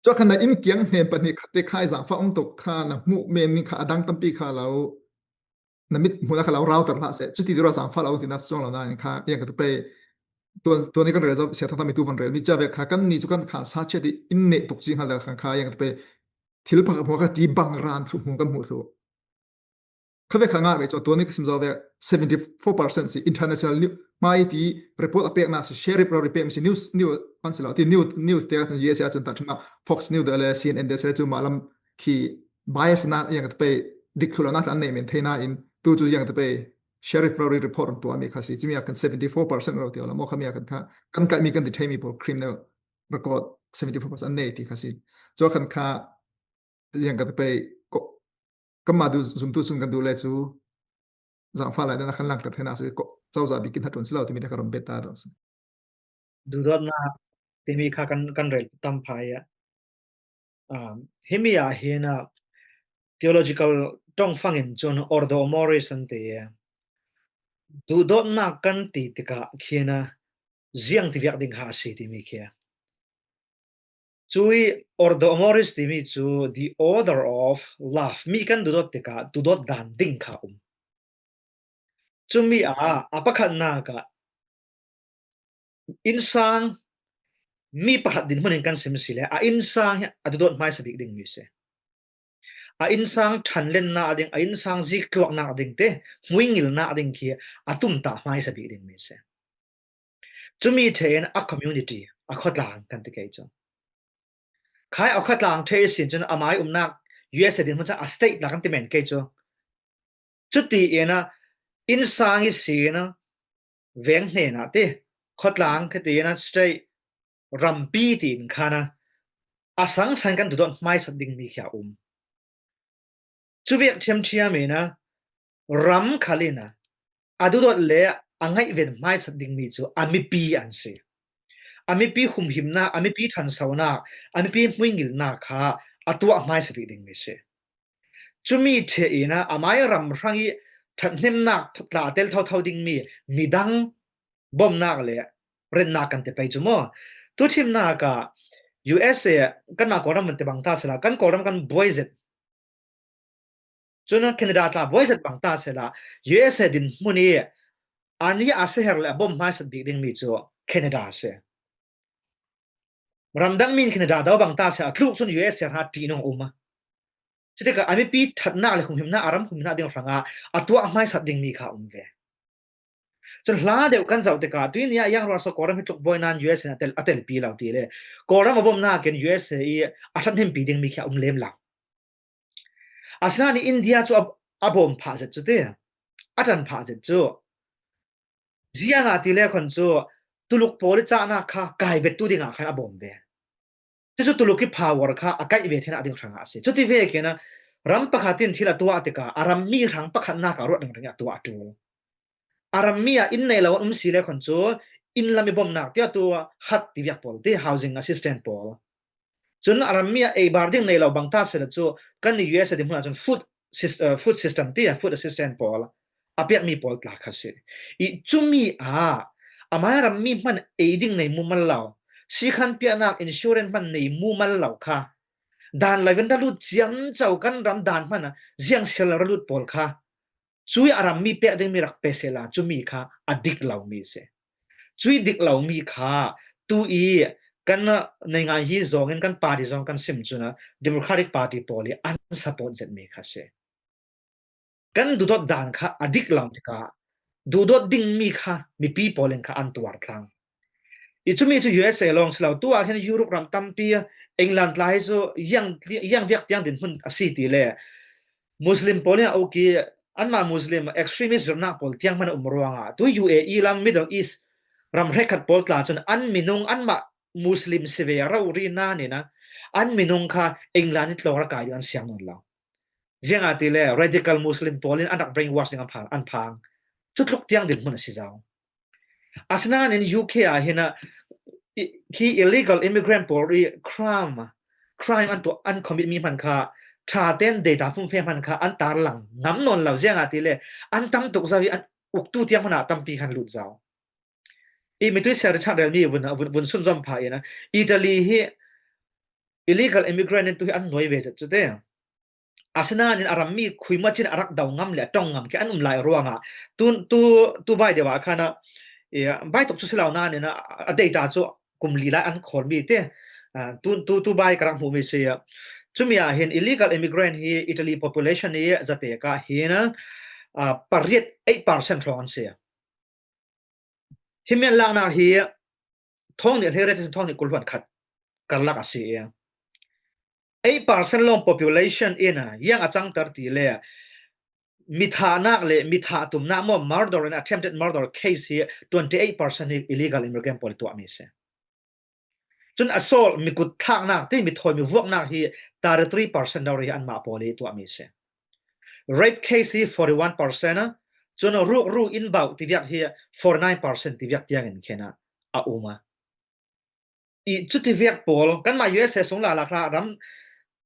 Cu khan na inn kiang hnen pahnih khat te khai zangfah um tuk kha na hmuh men ning kha a dang tampi kha lo, na mit hmuhnak kha lo rauter hlah seh. Cuti dura zangfah lo tinak cuang lo nain kha iang ka tu pei. Tuan, tuan i kan rel zo, sia thangtami tu van rel mi cia vek kha kan ni cu kan kha sa chiat i in neh tuk ci hngal le khan kha iang ka tu pei. Thil pakhat hmuh kha ti bang ran thluh hmuh kan hmuh thluh. Kha vek kha ngah ve cu tuan i ka sim zo ve seventy four percent si international news mai ti report a peknak si, sheriff rori pek si news, news an si lo ti news, news te kan U S A cun ta thima Fox News le C N N te si le cu mah lam khi bias nak iang ka pei dik thluh lo nak an nei men thei nain tu cu iang ka pei sheriff rori report an tuah mi kha si. Cumi a kan seventy four percent rau ti lo maw, kha mi a kan kha kan kaih mi kan detain mi pawl criminal record seventy four percent an nei ti kha si. Cu a kan kha iang ka pei ko kanmah duh zumtu cun kan duh le cu zangfah lai na kan langter theinak si, ko-, cozah bikin hnaṭuan si lo timi te ka ron bet ta dawh si. Duhdawtnak timi kha kan, kan rel tam phai ah. Um, himi ah hin a theological ṭongfang in cun Ordo Amoris an ti. Duhdawtnak kan ti tikah khin a ziang ti viak ding kha a si timi khi a. Cui Ordo Amoris timi cu the order of love. Mi kan duhdawt tikah duhdawt dan ding kha um. Cumi ah a pakhatnak ah innsang Mi pakhat dinhmun in kan sim si le, a innsang hi a dudot hmaisa bik ding mi si. A innsang ṭhanlenna a ding, a innsang ziktluakna a ding te, hmuingilna a ding khi a tumtah hmaisa bik ding mi si. Cumi ṭhe in a community, a khawtlang kan ti kei cu. Khai a khawtlang ṭhe sin cun amai umnak U S A dinhmun cu a state tla kan ti men kei cu. Cuti in a innsang i si in a veng hnen ah ti, khawtlang khati in a state rampi tiin khan a, a sangsan kan dudot hmaisat ding mi khi a um. Cuvek ṭhiamṭhiam in a ram khal in a, a dudot le a ngaihven hmaisat ding mi cu a mipi an si. A mipi humhimnak, a mipi ṭhansonak, a mipi hmuingilnak kha a tuah hmaisa bik ding mi si. Cumi ṭhe in a amai ram hrang i ṭhathnemnak tla a tel thotho ding mi midang bomnak le rennak kan ti pei cu maw? Tuṭhimnak ah U S A kanmah Kawlram vun ti bang ta sila, kan Kawlram kan buai zet. Cun Canada tla buai zet bang ta sila, U S A dinhmun i an i a seher le a bom hmaisat bik ding mi cu Canada a si. Ramdang mi in Canada do bang ta si, a tluk cun U S A hrang ṭihnung a um a. Cutikah a mipi ṭhatnak le humhimnak, a ram humhimnak ding hrangah a tuah hmaisat ding mi kha a um ve. Cun hla deuh kan zoh tikah, tuini ah iang ruang so Kawlram hi tluk buai nain U S A in a tel, a telpi lo ti le, Kawlram a bomnak in U S A i a ṭhathnempi ding mi khi a um lem lo. Asinain India cu a, a bawm phah zet cu ti, a ṭan phah zet cu. Ziangahtile khan cu Tuluk pawl i cahnak kha kai vettu dingah khan a bawm ve. Cucu Tuluk i power kha a kaih ve theinak ding hrangah a si. Cuti vekin a ram pakhat in thil a tuah tikah a ram mi hrang pakhatnak ah ruat ringring a tuah a ṭul. A ram mi ah inn nei lo an um si le khan cu inn lam i bomnak tiah tu hat ti viak pawl ti, housing assistance pawl. Cun a ram mi ah ei bar ding nei lo bang ta sila cu kan U S A dinhmun ah cun food sys-, uh, food system ti, food assistance pawl a pekmi pawl tla kha si. I cumi ah amai ram mi hman ei ding nei mumal lo, sikhan piaknak insurance hman nei mumal lo kha dan lo in ra lut ciamco, kan ram dan hman a ziang sial lo ra lut pawl kha cui a ram mi pek ding mi rak pe sehla cumi kha a dik lo mi si. Cui dik lo mi kha tu i kan nei ngai hi zong in kan party zong kan sim cun a Democratic Party pawl i an support zet mi kha si. Kan duhdawt dan kha a dik lo tikah duhdawt ding mi kha mipi pawl in kha an tuar tlang. I cumi cu U S A lawng si lo, tu ah khin Europe ram tampi, England tla hi cu iang, iang viak tiang dinhmun a si ti le Muslim pawl in a uk i anmah Muslim extremist zirnak pawl tiang hman a um ruangah tu U A E lam Middle East ram hrekkhat pawl tla cun an minung anmah Muslim si ve rori nain a an minung kha England i tlawng rak kai ding an siang nawn lo. Ziangahtile radical Muslim pawl in an rak brainwash ding an phang, an phang. Cutluk tiang dinhmun a si zo. Asinain U K ah hin a, i, khi illegal immigrant pawl i crime, crime an tuah, an commit mi hman kha ṭha tein data fumfe hman kha an tarlang ngam nawn lo, ziangahtile an tam tuk zo i an uktu tiang hmanh ah tampi khan lut zo. I mitui siar Richard Rel mi vun, vun, vun sunzom pha in a, Italy hi illegal immigrant in tu hi an nuai ve zet cu te. Asinain a ram mi khuimacin a rak do ngam le a ṭong ngam khi an um lai ruangah tu, tu, tu bai deuh ah khan a, i, bai tuk cu si lo nain a, a data cu kum li lai an khawl mi te, a, tu, tu, tu bai ka rak hmuh mi si a. Cumi ah hin illegal immigrant hi Italy population i zatek ah hin a, a, pariat eight percent hrawng an si. Hi mian laknak hi thawng nih hleiriat in thawng nih kul hluan khat karlak a si i. Eight percent lawng population in a, iang a cangter ti le mi thahnak le mi thah tumnak maw, murder and attempted murder case hi twenty eight percent hi illegal immigrant pawl i tuahmi a si. Cun assault, mi kut thlaknak ti, mi thawi, mi vuaknak hi thirty three percent deuh hi anmah pawl i tuahmi a si. Rape case hi forty one percent a, cun rukru in bauh tiviak hi forty nine percent tiviak tiangin khen a, a um a. I cuti viak pawl, kanmah U S A sung lala hla ram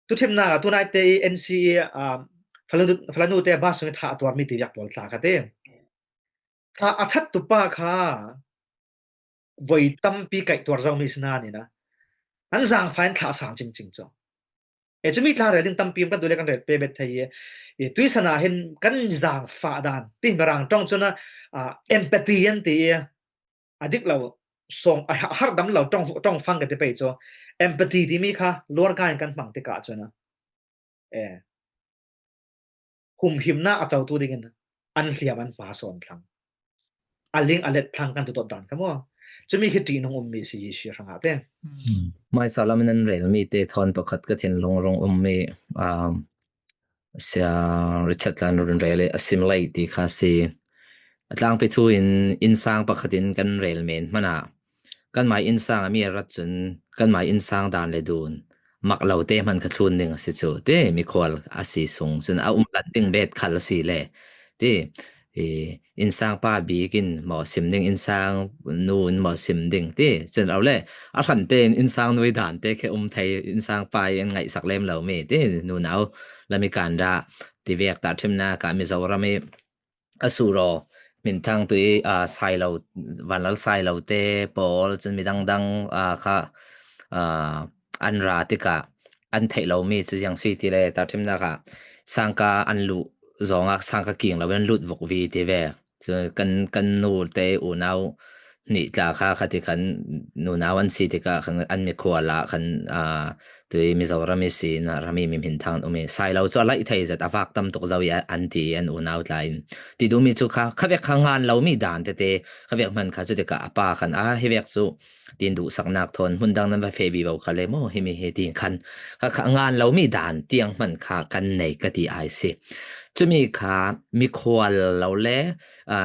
tuthimnak a tunai te i N C E, ah, falanu, falanu te ba sung i thah a tuarmi tiviak pawl tla kha te. Thah a thattu pa kha voi tampi kaih tuar zomi si nain a, an zangfah in thlah a sang cingcing cu. E, cumi tla rel ding tampi um kan duh le kan rel pe bet thei i, i tuisan ah hin kan zangfah dan ti Mirang ṭong cun a, ah, empathy an ti i, a dik lo sawng a ha-, harh dam lo, ṭawng, ṭawng fang ka ti pei chu, empathy timi kha luar gaiin kan hmang tikah chuan a, eh, humhimna a chotu dingin an hliam an hma sawn thlang, a ling a let thlang kan tu tawt dan kha maw? Chumi khi ṭihnung um mi si hi si hrangah te. Hmm. Hmaisa lamin an rel mi te thawn pakhat ka thinlung rawng um mi, um, Sia Richard tlan run rel e, assimilate ti kha si. A tlangpi thu in insang pakhatin kan rel men hmana, kanmai insang a mi a rat chun kanmai insang dan le dun mak lo te hman kha thlun ding a si chu, ti mikhual a si sung chun a um lan ding bet khal a si le, ti, i, insang pa bikin maw sim ding, insang nu in maw sim ding, ti chun lo le, a hran te in insang nui dan te khe um thei, insang pa in ngaihsak lem lo mi, ti nunau lami kan da ti vek ta thimna ka Mizoram i a suraw, Minthang tui, a, Sailo, Vanlal Sailo te pawl chun midang dang, a, kha, a, an ra tikah an theih lo mi chu ziang si ti le, ta thimna kha sangka an luh zawnga sangka king lo an lut vuk vi ti ve. Chu kan, kan nu te unau nih tla kha khati khan nunau an si tikah khan an mikhual ah khan, a, tui Mizoram i sin a rami mi hmin thang um i Sailo chu a laih thei zet a vak tam tuk zo i a, an ti an unau tla in ti dumi chu kha, kha vek kha ngan lo mi dan te te kha vek hman kha chu tikah a pa khan a hi vek chu tin duhsak nak thawn hmun dang nan va fe bi bo kha le maw himi hi ti khan kha, kha ngan lo mi dan tiang hman kha kan nei ka ti ai si. Chumi kha mikhual lo le, a,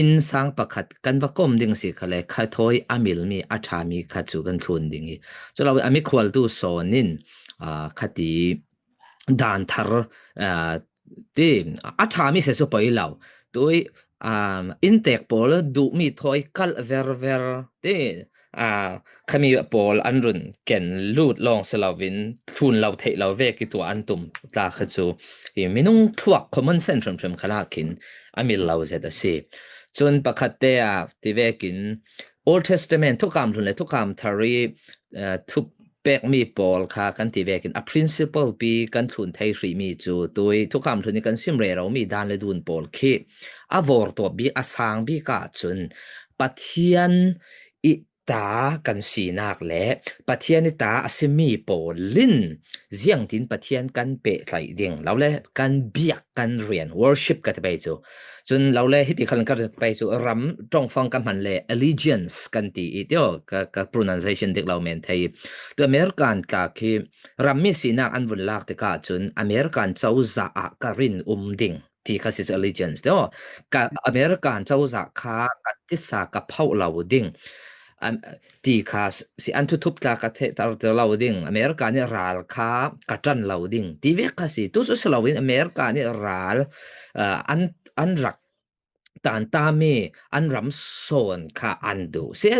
insang pakhat kan va kawm ding si kha le, kha thawi a mil mi, a ṭha mi kha chu kan thlun ding i. Chu lo a mikhualtu sawn in, a, khati dan thar, a, ti, a ṭha mi se chu pawi lo. Tui, a, intek pawl duh mi thawi kalh ver ver ti, a, khami pawl an run ken lut lawng si lovin thlun lo theih lo vek i tua an tum tla kha chu i minung thluak common sense hrim hrim kha lakin a mil lo zet a si. Chun pakhat te a ti vekin Old Testament thukam hlun le thukam thar i, eh, thup pek mi pawl kha kan ti vekin a principle pi kan thlun thei hrih mi chu tui thukam hlun i kan sim rero mi dan le dun pawl khi a vawr tawp bik a sang bik ah chun Pathian i ta kan sinak le Pathian i ta a si mi pawlin ziangtin Pathian kan pehtlaih ding lo le kan biak kan rian, worship ka ti pei chu. Chun lo le hiti khalin ka rin pei chu ram ṭawngfang ka hman le allegiance kan ti i tio ka, ka pronunciation dik lo men thei. Tu American tla khi ram mi sinak an vun lak tikah chun American cozah ah ka rin um ding ti kha si chu allegiance te aw. Ka American cozah kha ka tisa ka phauh lo ding. Am, ti kha si an thuthup tla ka theh tar te lo ding. American i ral kha ka ṭan lo ding. Ti vek kha si. Tu chu si loin American i ral, ah, an, an rak tan ta mi an ram sawn kha an duh. Si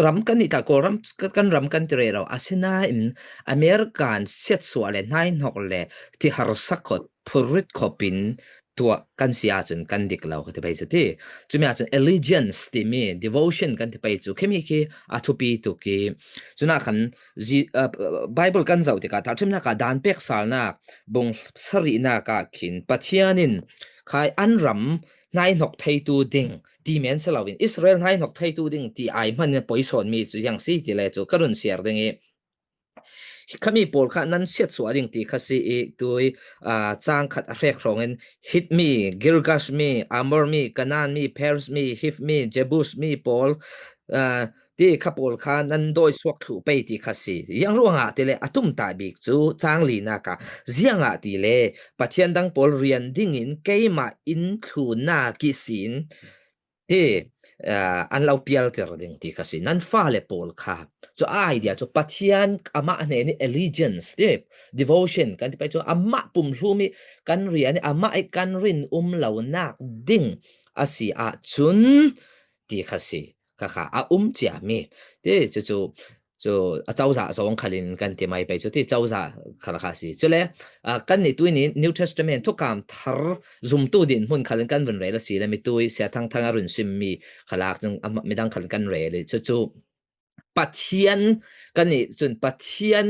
ram kan nih ta Kawlram kan ram kan ti rero. Asinain American siatsuah le hnaihnawk le ti harsa khawp, phurit khawpin tuah kan si ah chun kan dik lo ka ti pei chu ti. Chumi ah chun allegiance ti mi, devotion kan ti pei chu. Khemi khi a thupi tuk i. Chuna khan zi-, ah, Bible kan zoh tikah tahṭhimnak ah dan pek salnak bung sarihnak ah khin Pathian in khai an ram hnaihnawk theitu ding ti men si loin Israel hnaihnawk theitu ding ti ai hman in a pawi sawn mi chu ziang si ti le chu ka run siar ding i. Khami pawl kha nan siatsuah ding ti kha si i tui, ah, chang khat a hrek hrawngin Hit mi, Girgash mi, Amor mi, Canaan mi, Pers mi, Hiv mi, Jebus mi pawl, ah, ti kha pawl kha nan dawi suak thluh pei ti kha si. Ziang ruangah ti le a tum ta bik chu chang linak ah ziangah ti le Pathian dang pawl rian dingin keimah in thlunna kisin ti, ah, an lo pialtir ding ti kha si. Nan fale pawl kha chu a idea chu Pathian amah hnen i allegiance ti, devotion kan ti pei chu amah pumhlum i kan rian i amah i kan rin um lo nak ding a si ah chun ti kha si. Kha kha a um chia mi ti chu chu chu a cozah zawng khalin kan ti mai pei chu ti cozah khal kha si. Chule, ah, kan nih tui ni New Testament thukam thar zumtu din hmun khalin kan vun rel a si le mi tui Sia Thang Thang a run sim mi khalak chung a midang khalin kan rel i chu chu Pathian kan nih chun Pathian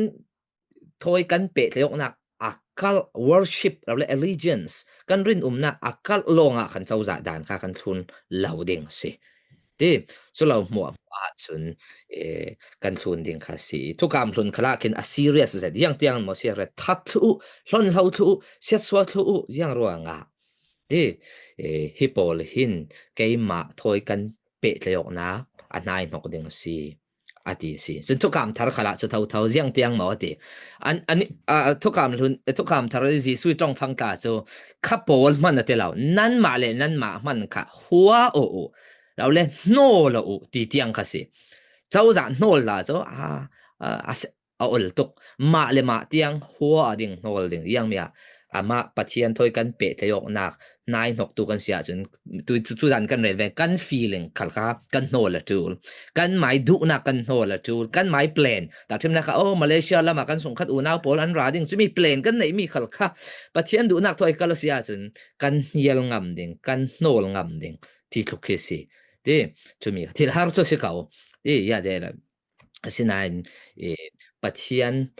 thawi kan peh tleihawknak a kalh worship lo le allegiance kan rin umnak a kalh lawngah khan cozah dan kha kan thlun lo ding si. Ti, cu lo hmuahhmuah ahcun, eh, kan thlun ding kha si. Thukam hlun khalah khin a serious zet. Ziang tiang maw si re, that thlu uh, hlon hlo thlu uh, siatsua thlu uh, ziang ruangah. Ti, eh, hi pawl hin keimah thawi kan pehtlaih awknak a hnaihnok ding a si, a ti a si. Cun thukam thar khalah cu thotho ziang tiang maw a ti. An, an, ah, thukam hlun, thukam thar Jesuh ṭongfang tla cu kha pawl hman a ti lo. Nanmah le nanmah hman kha hua aw uh. Lo le hnawl aw uh ti tiang kha si. Cozah hnawl hla cu a, a, a, a ol tuk. Mah le mah tiang hua a ding hnawl ding. Ziangmi ah amah Pathian thawi kan pehtlaih awknak hnaihnoktu kan si ahcun tu, tu, tu dan kan rel ve, kan feeling khal kha kan hnawl a ṭul. Kan mai duhnak kan hnawl a ṭul. Kan mai plan. Tahṭhimnak kha, oh, Malaysia lam ah kan sungkhat unau pawl an ra ding. Cumi plan kan neihmi khal kha Pathian duhnak thawi kal a si ahcun kan hnial ngam ding, kan hnawl ngam ding ti tluk hi a si. Ti, cumi thil har cu a si ko. Ti, ya de la. Asinain, eh, Pathian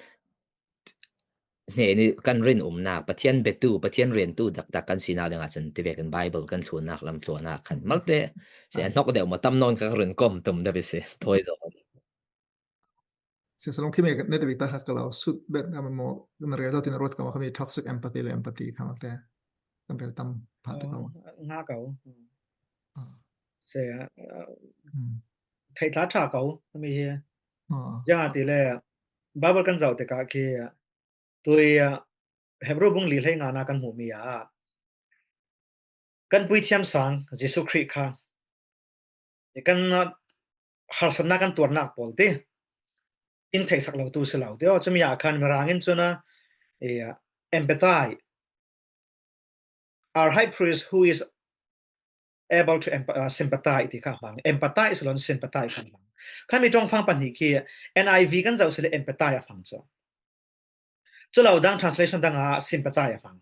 hnen i kan rinumnak, Pathian biatu, Pathian riantu taktak kan sinak ding ahcun ti vekin Bible kan thlunnak lam thlunnak khan malte si a hnok deuh maw, tam nawn kha ka run kom tum deuh i si, thawi zaw. Siasalom khi me ne te bik ta kha ka lo sut bet ka maw, na rel zo tin ruat ka maw, khami toxic empathy le empathy kha malte. Kan rel tam pha te ka maw. Oh, nga ko. Ah. Se, ah, Hmm. Thei tla tha ko, khami hi. Ah. Ziang a ti le, Bible kan rauh tikah khi, tui, ah, Hebru bung li hlei nga na kan hmuhmi ah kan puithiam sang Jesuh Khrih kha kan, ah, harsatnak kan tuarnak pawl ti in theihsak lo tu si lo ti. Oh, cumi ah khan Mirang in cun, ah, eh, empathy, our high priest who is able to emp-, uh, sympathize ti kha hmang. Empathize lo in sympathize kha hmang. Khami ṭongfang pahnih khi N I V kan zoh si le empathize a hmang cu. Cu lo dang translation dang ah sympathize a hmang.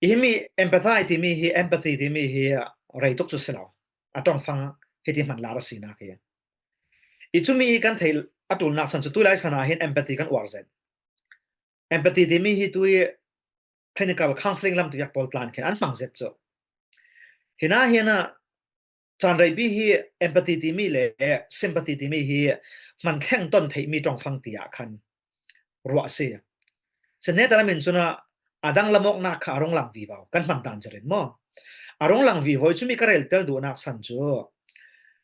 I himi empathize timi hi, empathy timi hi rei tuk cu si lo. A ṭongfang hiti hman lar a sinak hi. I cumi kan theih a ṭulnak san cu tulai san ah hin empathy kan uar zet. Empathy timi hi tui clinical counseling lam tiak pawl tlan khin an hmang zet cu. Hinah hin ah caan reipi hi empathy timi le sympathy timi hi hman thleng ton theihmi ṭongfang ti ah khan ruah a si. Sihmanhsehlaw min cun ah a dang lamawknak kha a rung lang vivo kan hmang dan zet in maw? A rung lang vivo i cumi ka rel tel duhnak san cu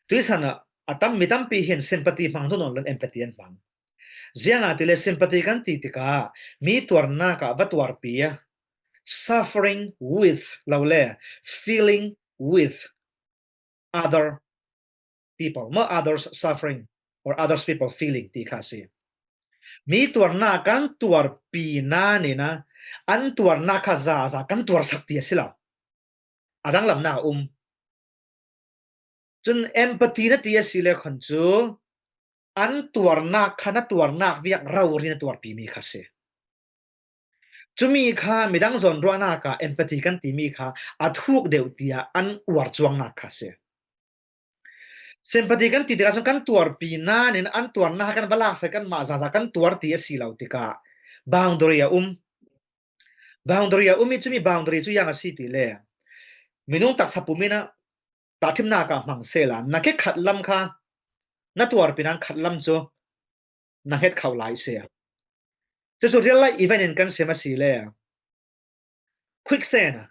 tuisan ah a tam, mi tampi hin sympathy hmang hnu nawn lo in empathy an hmang. Ziangahtile sympathy kan ti tikah mi tuarnak ah va tuarpi, suffering with lo le feeling with other people, maw, others suffering or others people feeling ti kha a si. Mi tuarnak kan tuarpi nain ah an tuarnak kha zaza kan tuarsak ti a si lo. A danglamnak a um. Cun empathy na ti a si le khan cu an tuarnak kha na tuarnak viak rori na tuarpimi kha si. Cumi kha midang zawnruahnak ah empathy kan timi kha a thuk deuh tiah an uar cuangnak kha si. Sympathy kan ti tikah cun kan tuarpi nain an tuarnak kha kan va laksak, kanmah zaza kan tuar ti a si lo tikah boundary a um. Boundary a um i cumi boundary cu ziang a si ti le minung taksa pum in ah tahṭhimnak ah hmang sehla na khi khat lam kha na tuarpi nan khat lam cu na hnget kho lai si. Cucu real life event in kan sim a si le quicksand a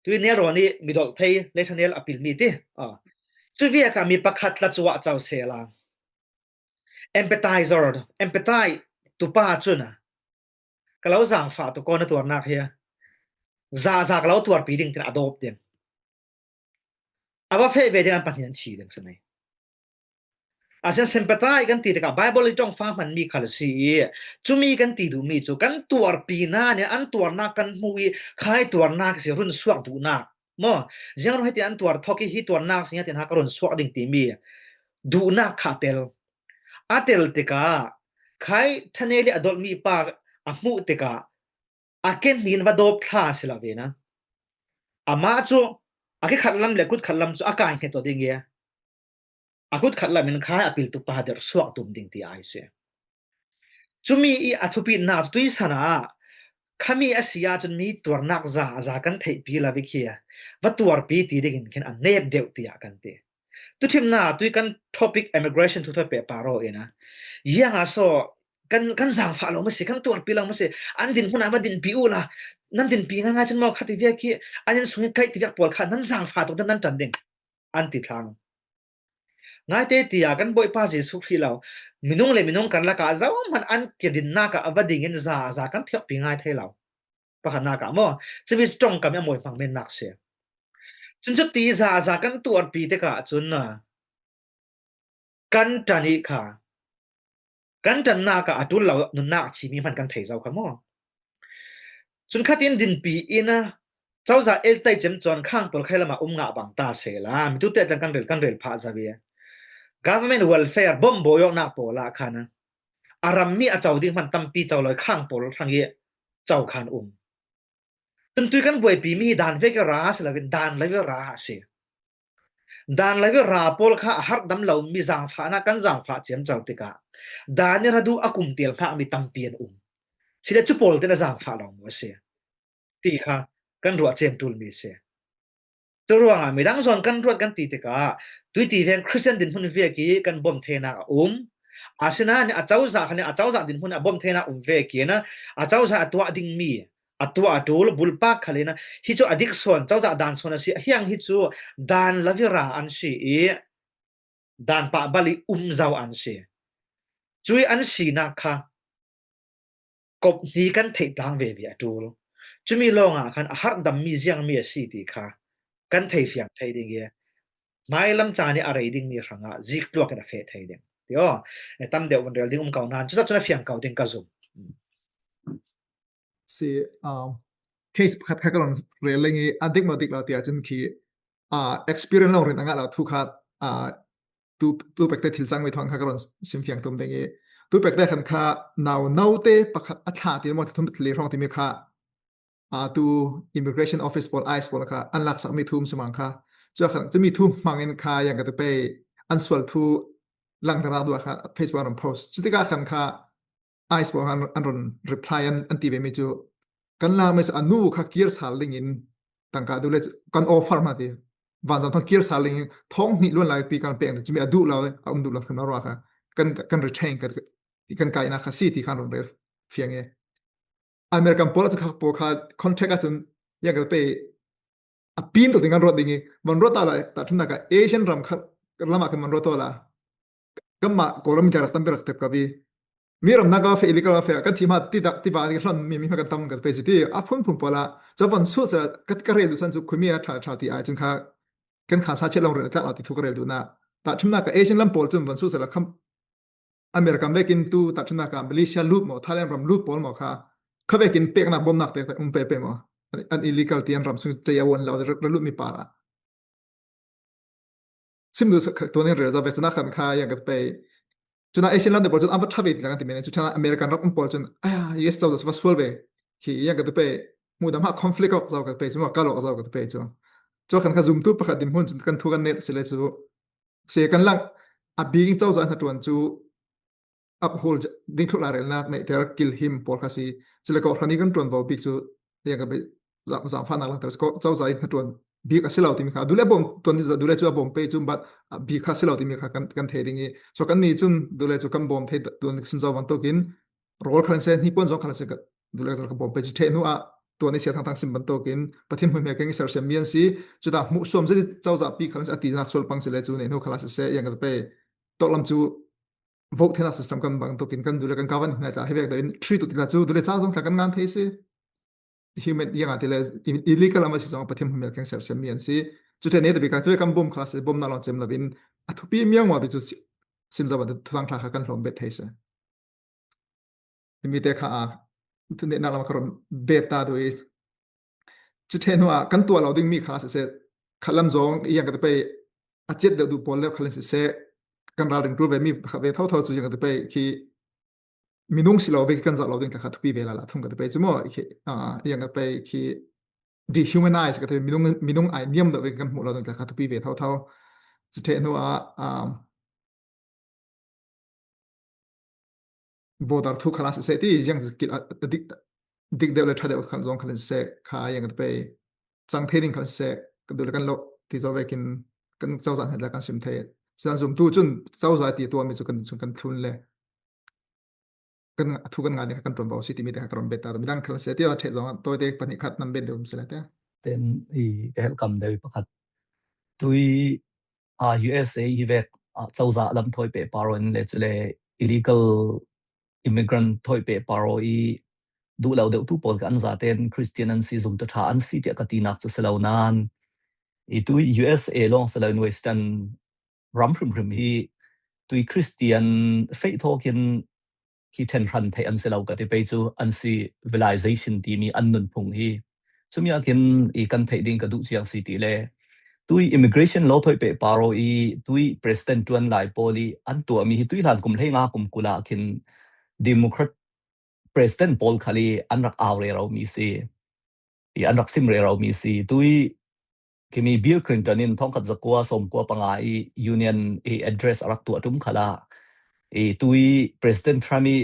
tui nelrawn i midolh thei le ṭhanel a pilmi ti. Ah. Cu viak ah mi pakhat tla cuah co sehla empathizer, empathy tupa cun ah ka lo zaangfah tuk ko na tuarnak hi. Zaza ka lo tuarpi ding tin a dawp ding. A va feh ve ding an pahnih an thi ding si mai. Asian sympathy kan ti tikah Bible i ṭongfang hmanmi khal si i cumi kan ti duhmi cu kan tuarpi nain an tuarnak kan hmuh i khai tuarnak si run suak duhnak. Maw, ziang ruh hiti an tuar thok i hi tuarnak si ngatin ha ka run suak ding timi duhnak kha a tel. A tel tikah khai ṭhanel i a dolhmi pa a hmuh tikah a ken hnin va dawp thla si lo ve na. Amah cu a khi khat lam le kut khat lam cu a kai hnget aw ding i a kut khat lam in khai a piltu pa derh suak tum ding ti ai si. Cumi i a thupitnak cu tuisan ah khami a si ahcun mi tuarnak zaza kan theihpi lo i khi va tuarpi ti dingin khin a nep deuh tiah kan ti. Tuthimna tui kan topic immigration thu thoi pehpar aw ina. Ianga so kan, kan zangfah lo masi, kan tuarpi lo masi, an din huna ma dinpi ula, nan dinpi ngai ngai chun mau khati viaki, an in sungi kai ti viak pawl kha, nan zangfah tuk nan tan ding. An ti thlang. Ngaite tia kan Bawipa Jesuh Khrih lo, minung le minung kan laka zau man an kidinna ka ava dingin za, za kan thiakpi ngai thei lo. Pakhatna ka maw, chumi ṭawngkam i a mawi hmang men nak si. Chun chuti za, za kan tuarpi te ka chun na, kan ṭan i kha, kan ṭanna ka a tul lo nunnak thimi hman kan thei zo kha maw. Chun khatin dinpi ina, cauza el tai cem chuan khang pawl khai lama um ngah bang ta se la, mi tute tlang kan rel, kan rel phah zawi. Government welfare, bom bawiyawkna pawla khan a ram mi a chau ding hman tampi chau lo khang pawl hrangi chau khan um. Tun tui kan buaipi mi dan vek ra si lovin dan lo vek ra si. Dan lo vek ra pawl kha a harh dam lo mi zangfahna kan zangfah chiam chau tikah dan i ra duh a kum tial hmak mi tampi an um. Sile chu pawl ten a zangfah lo mu a si. Ti kha kan ruah chiam tul mi si. Chu ruangah midang zawn kan ruat kan ti tikah tui ti veng Christian dinhmun vek i kan bawm theinak a um. Asinain a cauza khan a cauza dinhmun a bawm theinak um vekin a cauza a tuah ding mi a tuah a tul bulpak khalin hi chu a dik sawn, cauza dan sawn a si, a hiang hi chu dan lo vek ra an si i dan pah bal i um zo an si. Cui an sinak kha kop hni kan theih tlang ve ve a tul. Chumi lawngah khan a harh dam mi ziang mi a si ti kha kan thei fiang thei ding i hmailam chan i a rei ding mi hrangah zik tluak in a feh thei ding. Ti aw, e, tam deuh van rel ding um ko nan, chuta chun a fiang ko ding ka zum. Si, um, case pakhat kha ka rawn rel leng i, a dik lo dik lo tia chun khi, ah, experience lo rin a ngah lo thu kha, ah, tu, tu pekte thil chang mi thawng kha ka rawn sim fiang tum ding i, tu pekte khan kha nau naute pakhat a thla ti maw, thum thli hrawng ti mi kha, ah, tu immigration office pawl, ice pawl kha an laksak mi thum sumang kha, chu khan chu mi thum hmangin kha yang ka te pei an sual thu lang ta ra dua kha Facebook an rawn post. Chutika khan kha ice pawl an, an rawn reply an, an ti ve mi chu, kan lak mai chu a nu kha kir sal dingin tangka duh le chu kan offer ma ti. Vanzam thawng kir sal dingin thawng hnih luan lai pi kan pek ang chu mi a duh lo, a um duh lo hrim lo ruah kha kan, kan retain ka, kan kaina kha si ti khan rawn rel fiang e. American pawl chu kha pawl kha contact a chun yang ka pei a pin to ding an ruat ding i, van ruat ta la, ta thumna ka Asian ram kha lama kan van ruat to la. Kan ma ko lam jar tam rak tep ka vi. Mi ram na ka fe illegal fe kan thi ma ti da ti ba ni hlon mi mi kan tam ka pe ti a phun phun pawla. Cha van su sa ka, ka rel du san chu khumi a tha tha ti ai chun kha kan khan sa che long rel ta la ti thu ka rel du na. Ta thumna ka Asian lam pawl chun van su sa la kham American vekin tu ta thumna ka Malaysia lut maw, Thailand ram lut pawl maw kha, kha vekin pekna bawmnak te um pe pe maw. An, an illegal ti an ram sung te a won lo ra lut mi para. Sim du sa kha, tuan in rel za ve chuna khan kha yang ka pei. Chuna Asian lam te pawl chun an va tha ve ti la kan ti men chu thana American ram pawl chun, aya, yes, chau va sual ve. Khi yang ka pei, mu dam ha conflict ok zau ka pei chu, ma ka lok zau ka pei chu. Chu khan kha zum tu pakhat din hun chun kan thu kan net se le chu. Se kan lang a bik in chau za hna tuan chu uphold ding thuk la rel nak nei ter kil him pawl kha si. Chule ko hrani kan tuan vo bik chu yang ka be za, za fa nak lang ter ko chau za in tuan bik a si lo ti mi kha. Dule bom tuan ni za dule chu a bom pe chu bat a bik kha si lo ti mi kha kan, kan thei ding i. So kan ni chun dule chu kan bom thei tuan sim zo van tokin rol khan se ni pon zo khan se ka dule ka bom pe chu thei nu a tuan i sia thang thang sim ban tokin Pathian hmun hmel keng i ser siam mian si. Chuta hmuh suam zet chau za pi khan se a ti nak sual pang si le chu nei nu khala se se yang ka pe. Tok lam chu vote thena system kan bang tokin kan dule kan govern hna ta hevek da in three to tila chu dule cha zong thla kan ngan thei si. Human yang a tile illegal ama si zong Pathian hmun hmel keng ser siam mian si. Chu te ne ta bika chu kan bom kha se bom na long chem lovin a thupi miang ma bi chu si, sim za ban thu thang thla kha kan hlom bet thei se. Mi te kha a thu ne na lam ka rom bet ta du i. Chu te nu a kan tua lo ding mi kha se se kha lam zong yang ka te pei a chet deuh duh pawl le khalin sise kan ral ring tul ve mi pakhat ve tho tho chu yang ka te pei khi minung si lo ve khi kan zah lo ding ka kha thupi ve la la thung ka te pei chu maw khi, ah, yang ka pei khi dehumanize ka te minung, minung ai niam deuh ve khi kan hmuh lo ding ka kha thupi ve tho tho. Chu the hnu a, um, border thu khala se ti yang kil a, a dik, dik deuh le tha deuh khan zong khalin se kha yang ka te pei chang thei ding khalin se ka dul kan lo ti zo ve kin kan cozah hnenla kan sim thei. Sinan zumtu cun cozah ti tuahmi cu kan, cun kan thlun le kan thu kan ngah ding kha kan ṭuanvo si timi te kha ka rawn bet ta. Midang khal sia tia ṭheh zong tawite pahnih khat nan bet deuh si lai tia. Ten i ka helh kam deuh i pakhat. Tui a U S A hi vek cozah lam thawi pehpar in le cule illegal immigrant thawi pehpar i duh lo deuhtu pawl kha an zaten Christian an si, zumtu ṭha an si tiah ka tinak cu si lo nain i tui U S A lawng si lo in Western ram hrimhrim hi tui Christian feih thawk in khi ṭhen hran theih an si lo ka ti pei cu an civilization timi an nunphung hi. Cumi ah khin i kan theih ding ka duh ciang si ti le tui immigration law thawi pehpar i tui president ṭuan lai pawl i an tuahmi hi tui hlan kum hleinga kum kul ah khin Democrat president pawl khal i an rak au rero mi si. I an rak sim rero mi si. Tui khimi Bill Clinton in thawngkhat zakua sawmkua panga i Union i address a rak tuah ṭum khal ah i tui President Trump i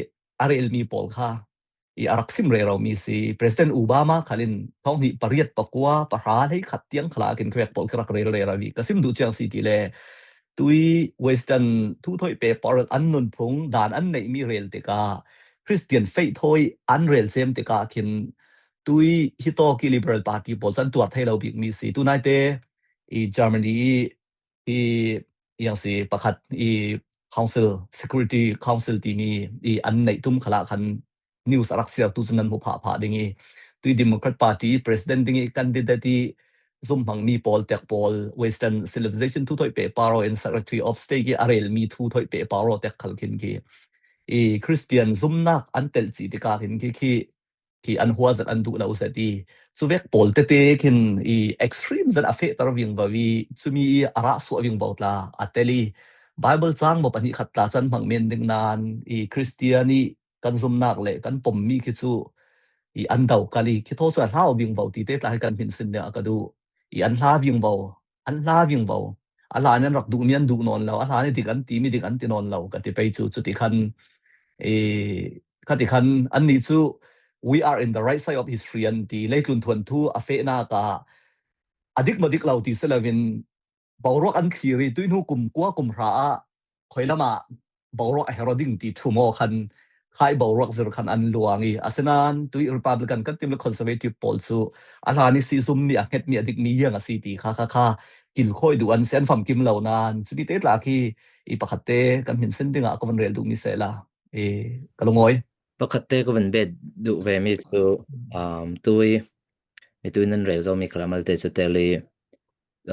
a relmi pawl kha i a rak sim rero mi si. President Obama khal in thawng hnih pariat pakua pahra hleikhat tiang khal ah khin khavek pawl kha rak rel rero i ka sim duh ciang si ti le tui Western thu thawi pehpar an nunphung dan an neihmi rel tikah Christian feih thawi an rel cem tikah khin tui hitawk i Liberal Party pawl cu an tuar thei lo bikmi si. Tunaite i Germany i i iang si pakhat i Council, Security Council timi i an neih ṭum khal ah khan news a rak siartu cu nan hmu phah phah ding i tui Democrat Party president ding i candidate i zumhmangmi pawl tek pawl Western civilization thu thawi pehpar in Secretary of State i a relmi thu thawi pehpar tek khal khin khi i Christian zumnak an telh cih tikah khin khi khi khi an hua zat an duh lo zat i cuvek pawl tete khin i extreme zat a fehter vingvo i cumi i a rah suah vingvo tla a tel i Bible cang maw pahnih khat tla can hmang men ding nain i Christian i kan zumnak le kan pommi khi cu i an do kal i khi thaw cu a hlau vingvo ti te tla hi kan hminsin ding a ka duh i an hla vingvo, an hla vingvo. A hlan an rak duhmi an duh nawn lo, a hlan i dik an timi dik an ti nawn lo ka ti pei cu cuti khan i khati khan annih cu we are in the right side of history an ti. Leitlun thuanthu a fehnak ah a dik maw dik lo ti si loin boruak an thlir i tuihnu kum kua kum hra ah khoi lamah boruak a her aw ding ti thumaw khan khai boruak zir khan an luang i asinain tui Republican kan tim le Conservative pawl cu a hlan i si zummi a hngetmi a dikmi iang a si ti kha kha kha kilkhawi duh an si an famkim lo nain cumi te tla khi i pakhatte kan hminsin dingah ka van rel duhmi sehla i ka lungawi. Pakhatte ka van bet duh vemi cu um, tui mi tui nan rel zomi khal a malte cu tel i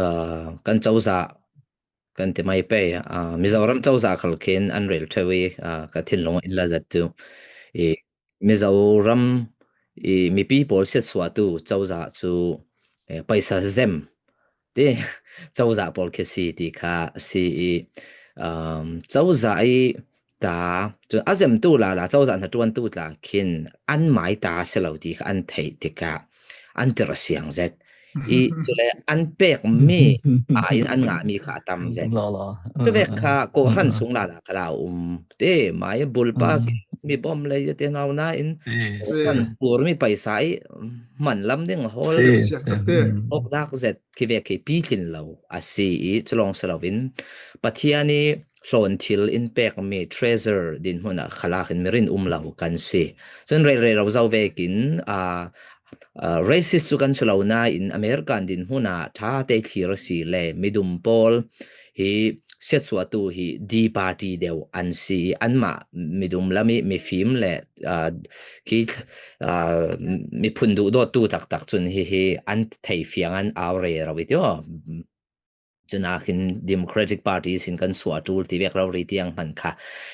uh, kan cozah kan ti mai pei uh, Mizoram cozah khal khin an rel ṭheu i uh, ka thinlung in la zat tu i Mizoram i mipi pawl siatsuahtu cozah cu eh, paisa zem ti cozah pawl khi si ti kha si i um, cozah i ta cun a zemtu lala cozah hnaṭuantu tla khin an mai ta si lo ti kha an theih tikah an tirh a siang zet i cule an pekmi a in an ngahmi kha a tam zet. Cuvek kha kawhhran sung lala kha la um te mai bulpa mi bom le te nauna in san purmi paisa i hman lam ding hawl awk dak zet khi vek khi pi tlin lo a si i culawng si loin Pathian i hlawn thil in pekmi treasure dinhmun ah khalak in mirin um lo kan si. Cun rel rero zo vekin a uh, racist cu kan si lo nain American dinhmun ah ṭha te thlir a si le midum pawl hi siatsuahtu hi D party deuh an si i anmah midum lam i mifim le uh, khi uh, miphun duhdawttu taktak cun hihi an thei fiang an au rero i ti aw. Cunakin Democratic Party sin kan suah ṭul ti vek rori tiang hman kha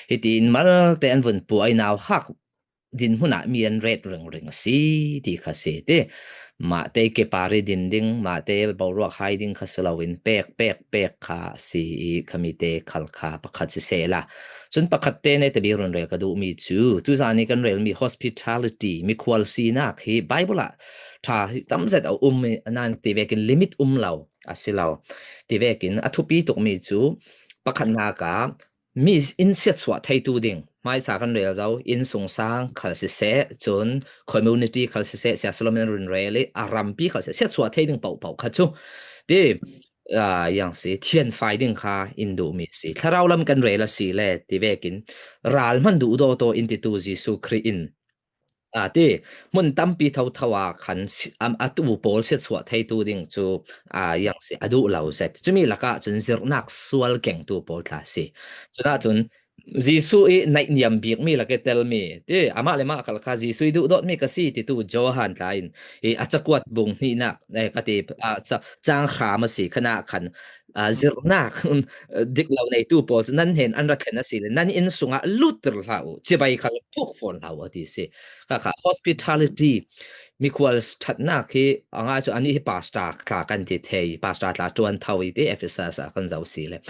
hitiin malte an vun puai nauhak dinhmun ah mi an ret ringring a si ti kha si ti. Mahte kepari din ding, mahte boruak hai ding kha si loin pek pek pek kha si i khamite khal kha pakhat si sehla. Cun pakhatte ne tabik run rel ka duhmi cu tuzan i kan relmi hospitality, mikhual sinak hi Bible ah ṭha hi tam zet a um i nan ti vekin limit um lo a si lo. Ti vekin a thupi tukmi cu pakhatnak ah mi in siatsuah theitu ding, hmaisa kan rel zo, innsungsang khal siseh, cun community khal siseh, Sia Solomon run rel i a rampi khal siseh, siatsuah thei ding pohpoh kha cu ti ah, yang si, thianfai ding kha in duh mi si. Thlarau lam kan rel a si le, ti vekin, ral hman duh dawt aw in titu Jesu Khrih in, ah, ti, hmun tampi thotho a khan si, am, a tu pawl siatsuah theitu ding cu, ah, yang si, a duh lo zet. Cumi lakah cun zirhnak sual kengtu pawl tla si. Cunah cun, Jesuh i naihniam bikmi lak i telmi, ti, amah le mah khal kha Jesuh i duhdawtmi ka si titu Johan tla in, i a cakuat bung hnihnak, eh, ka ti, a, ca-, cang hra maw si, khanah khan, a, zirhnak, dik lo neitu pawl cu nan hnen an ra thlen a si le, nan inn sungah lutter hlah u, cibai khal phuk fawn hlah u a ti si. Kha kha hospitality, mikhual ṭhatnak hi a ngai cu, anih hi pastor tla kan ti thei, pastor tla ṭuan tho i ti Ephesus ah kan zoh si le.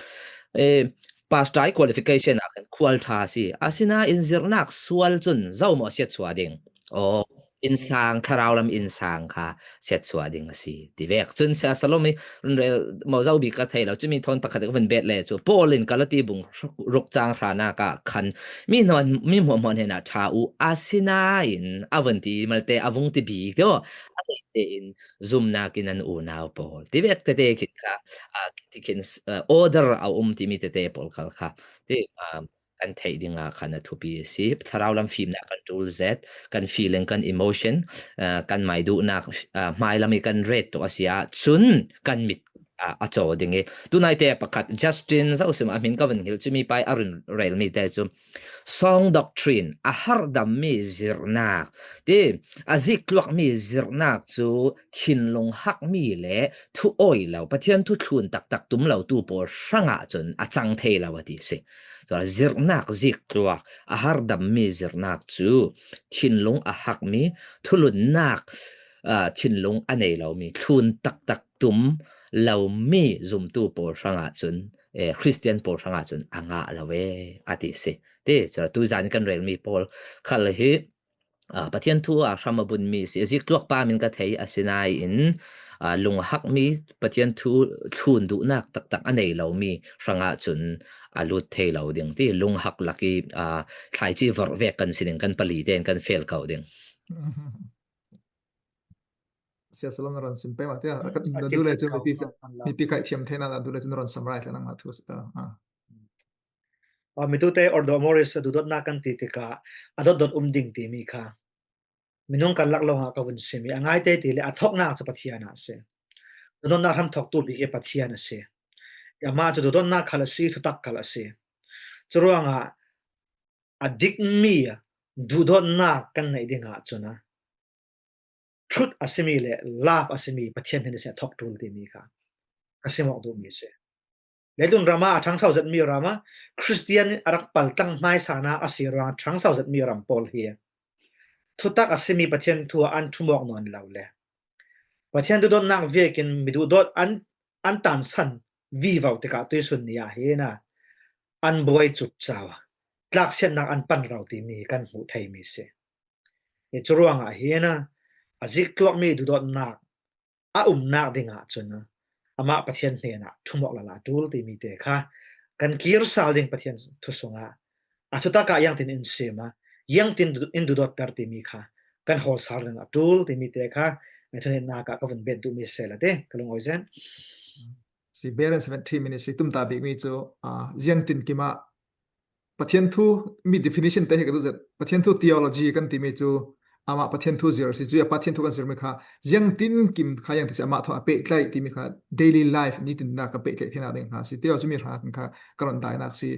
Eh, pastor i qualification ah khan khual ṭha a si. Asinain zirhnak sual cun zo maw siatsuah ding? Aw, innsang, thlarau lam innsang kha siatsuah ding a si. Ti vek cun Sia Salom i runrel maw zo bik ka thei lo. Cumi thawn pakhat ka vun bet le cu Paul in Galati bung ruk cang hranak ah khan mi hnawn, mi hmuahhmuah hnenah ṭha u, asinain a vun ti malte a vung ti bik deuh. A tete in zumnak in an unau pawl. Ti vek tete khin kha, a, ti khin, a, order a um timi tete pawl khal kha. Ti, a, kan theih dingah khan a thupi a si. Thlarau lam fimnak kan ṭul zet, kan feeling, kan emotion, a, kan mai duhnak, a, hmailam i kan ret tu a si ahcun kan mit, a, a caw ding i. Tunaite pakhat Justin Zosim a hmin ka vun hngilh cumi pai a run relmi te cu song doctrine, a harhdammi zirhnak, ti, a ziktluakmi zirhnak cu thinlung hakmi le thu awi lo, Pathian thu thlun taktak tum lotu pawl hrangah cun a cang thei lo a ti si. Cun zirhnak ziktluak, a harhdammi zirhnak cu thinlung a hakmi, thulunnak, aa, thinlung a nei lomi, thlun taktak tum lomi zumtu pawl hrangah cun, eh, Khristian pawl hrangah cun a ngah lo e, a ti si. Ti, cun tuzan kan relmi pawl khal hi, aa, Pathian thu a hram a bunmi si, a ziktluak pa min ka thei a si nain, aa, lunghakmi Pathian thu thlun duhnak taktak a nei lomi hrangah cun a lut thei lo ding ti, lunghak lak i, aa, thlaici vorh vek kan si ding, kan pali tein kan fel ko ding. Sia Salom na ron sim pei mah tia, a, a, na a duh le cu mipi, mipi kaih thiam theihna na duh le cu na ron samrai thla nangmah thu a si ta. A. A, mitute Ordo Amoris duhdawtnak kan ti tikah a dotdot um ding timi kha minung kan lak lawngah ka vun sim i a ngaite ti le a thawknak cu Pathian a si. Duhdawtnak hramthawktu bik hi Pathian a si. Amah cu duhdawtnak khal a si, thutak khal a si. Curuangah a dikmi duhdawtnak kan neih dingah cun a truth a simi le love a simi Pathian hnen a si a thawk ṭul timi kha ka sim awk duhmi a si. Leitlun ram ah a ṭhangso zetmi ram ah Khristian a rak paltlang hmaisa nak a si ruang a ṭhangso zetmi ram pawl hi thutak a simi Pathian thu ah an ṭhum awk nawn lo le Pathian duhdawtnak vekin mi duhdawt an, an tansan vivo tikah tuisun ni ah hin a an buai cupcau, tlaksiatnak an pan ro timi kan hmuh theimi si. I curuangah hin a, a ziktluakmi duhdawtnak a umnak dingah cun a, amah Pathian hnenah ṭhum awk lala ṭul timi te kha kan kir sal ding Pathian thu sungah a thutak ah iangtin in sim a, iangtin in duhdawtter timi kha kan hawl sal ding a ṭul timi te kha, a thuneihnak ah ka vun bet duhmi sela te ka lungawi zen. Si Berean Seventeen Ministry tumta bikmi cu, aa, ziangtin kimah Pathian thu mi definition te hi ka duh zet. Pathian thu theology kan timi cu amah Pathian thu zir si, cuih a Pathian thu kan zirmi kha ziangtin kim kha iang ti si amah thu a pehtlaih timi kha daily life nitinnak kan pehtlaih theinak ding kha si. Teo cumi hra kan kha ka ron dainak si.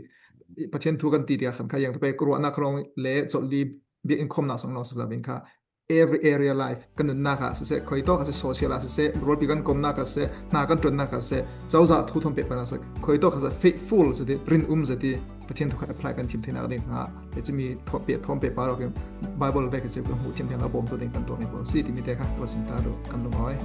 Pathian thu kan ti tiah khan kha iang tu pei ruahnak kha rawng le colh li biakinn khawmnak song lo si lo ding kha every area life, kan nunnak ah siseh, khuitawk ah siseh, social ah siseh, rualpi kan komnak ah siseh, hna kan ṭuannak ah siseh, cozah thu thawn pehpar ah siseh, khuitawk ah siseh, faithful zati, rinum zati, Pathian thu kha apply kan thim theinak ding hnga, le cumi thawm peh, thawm pehpar awkin Bible vek siseh, kan hmuh thiam theinak bawmtu ding kan tuahmi pawl si timi te kha ka va sim ta duh kan lungawi.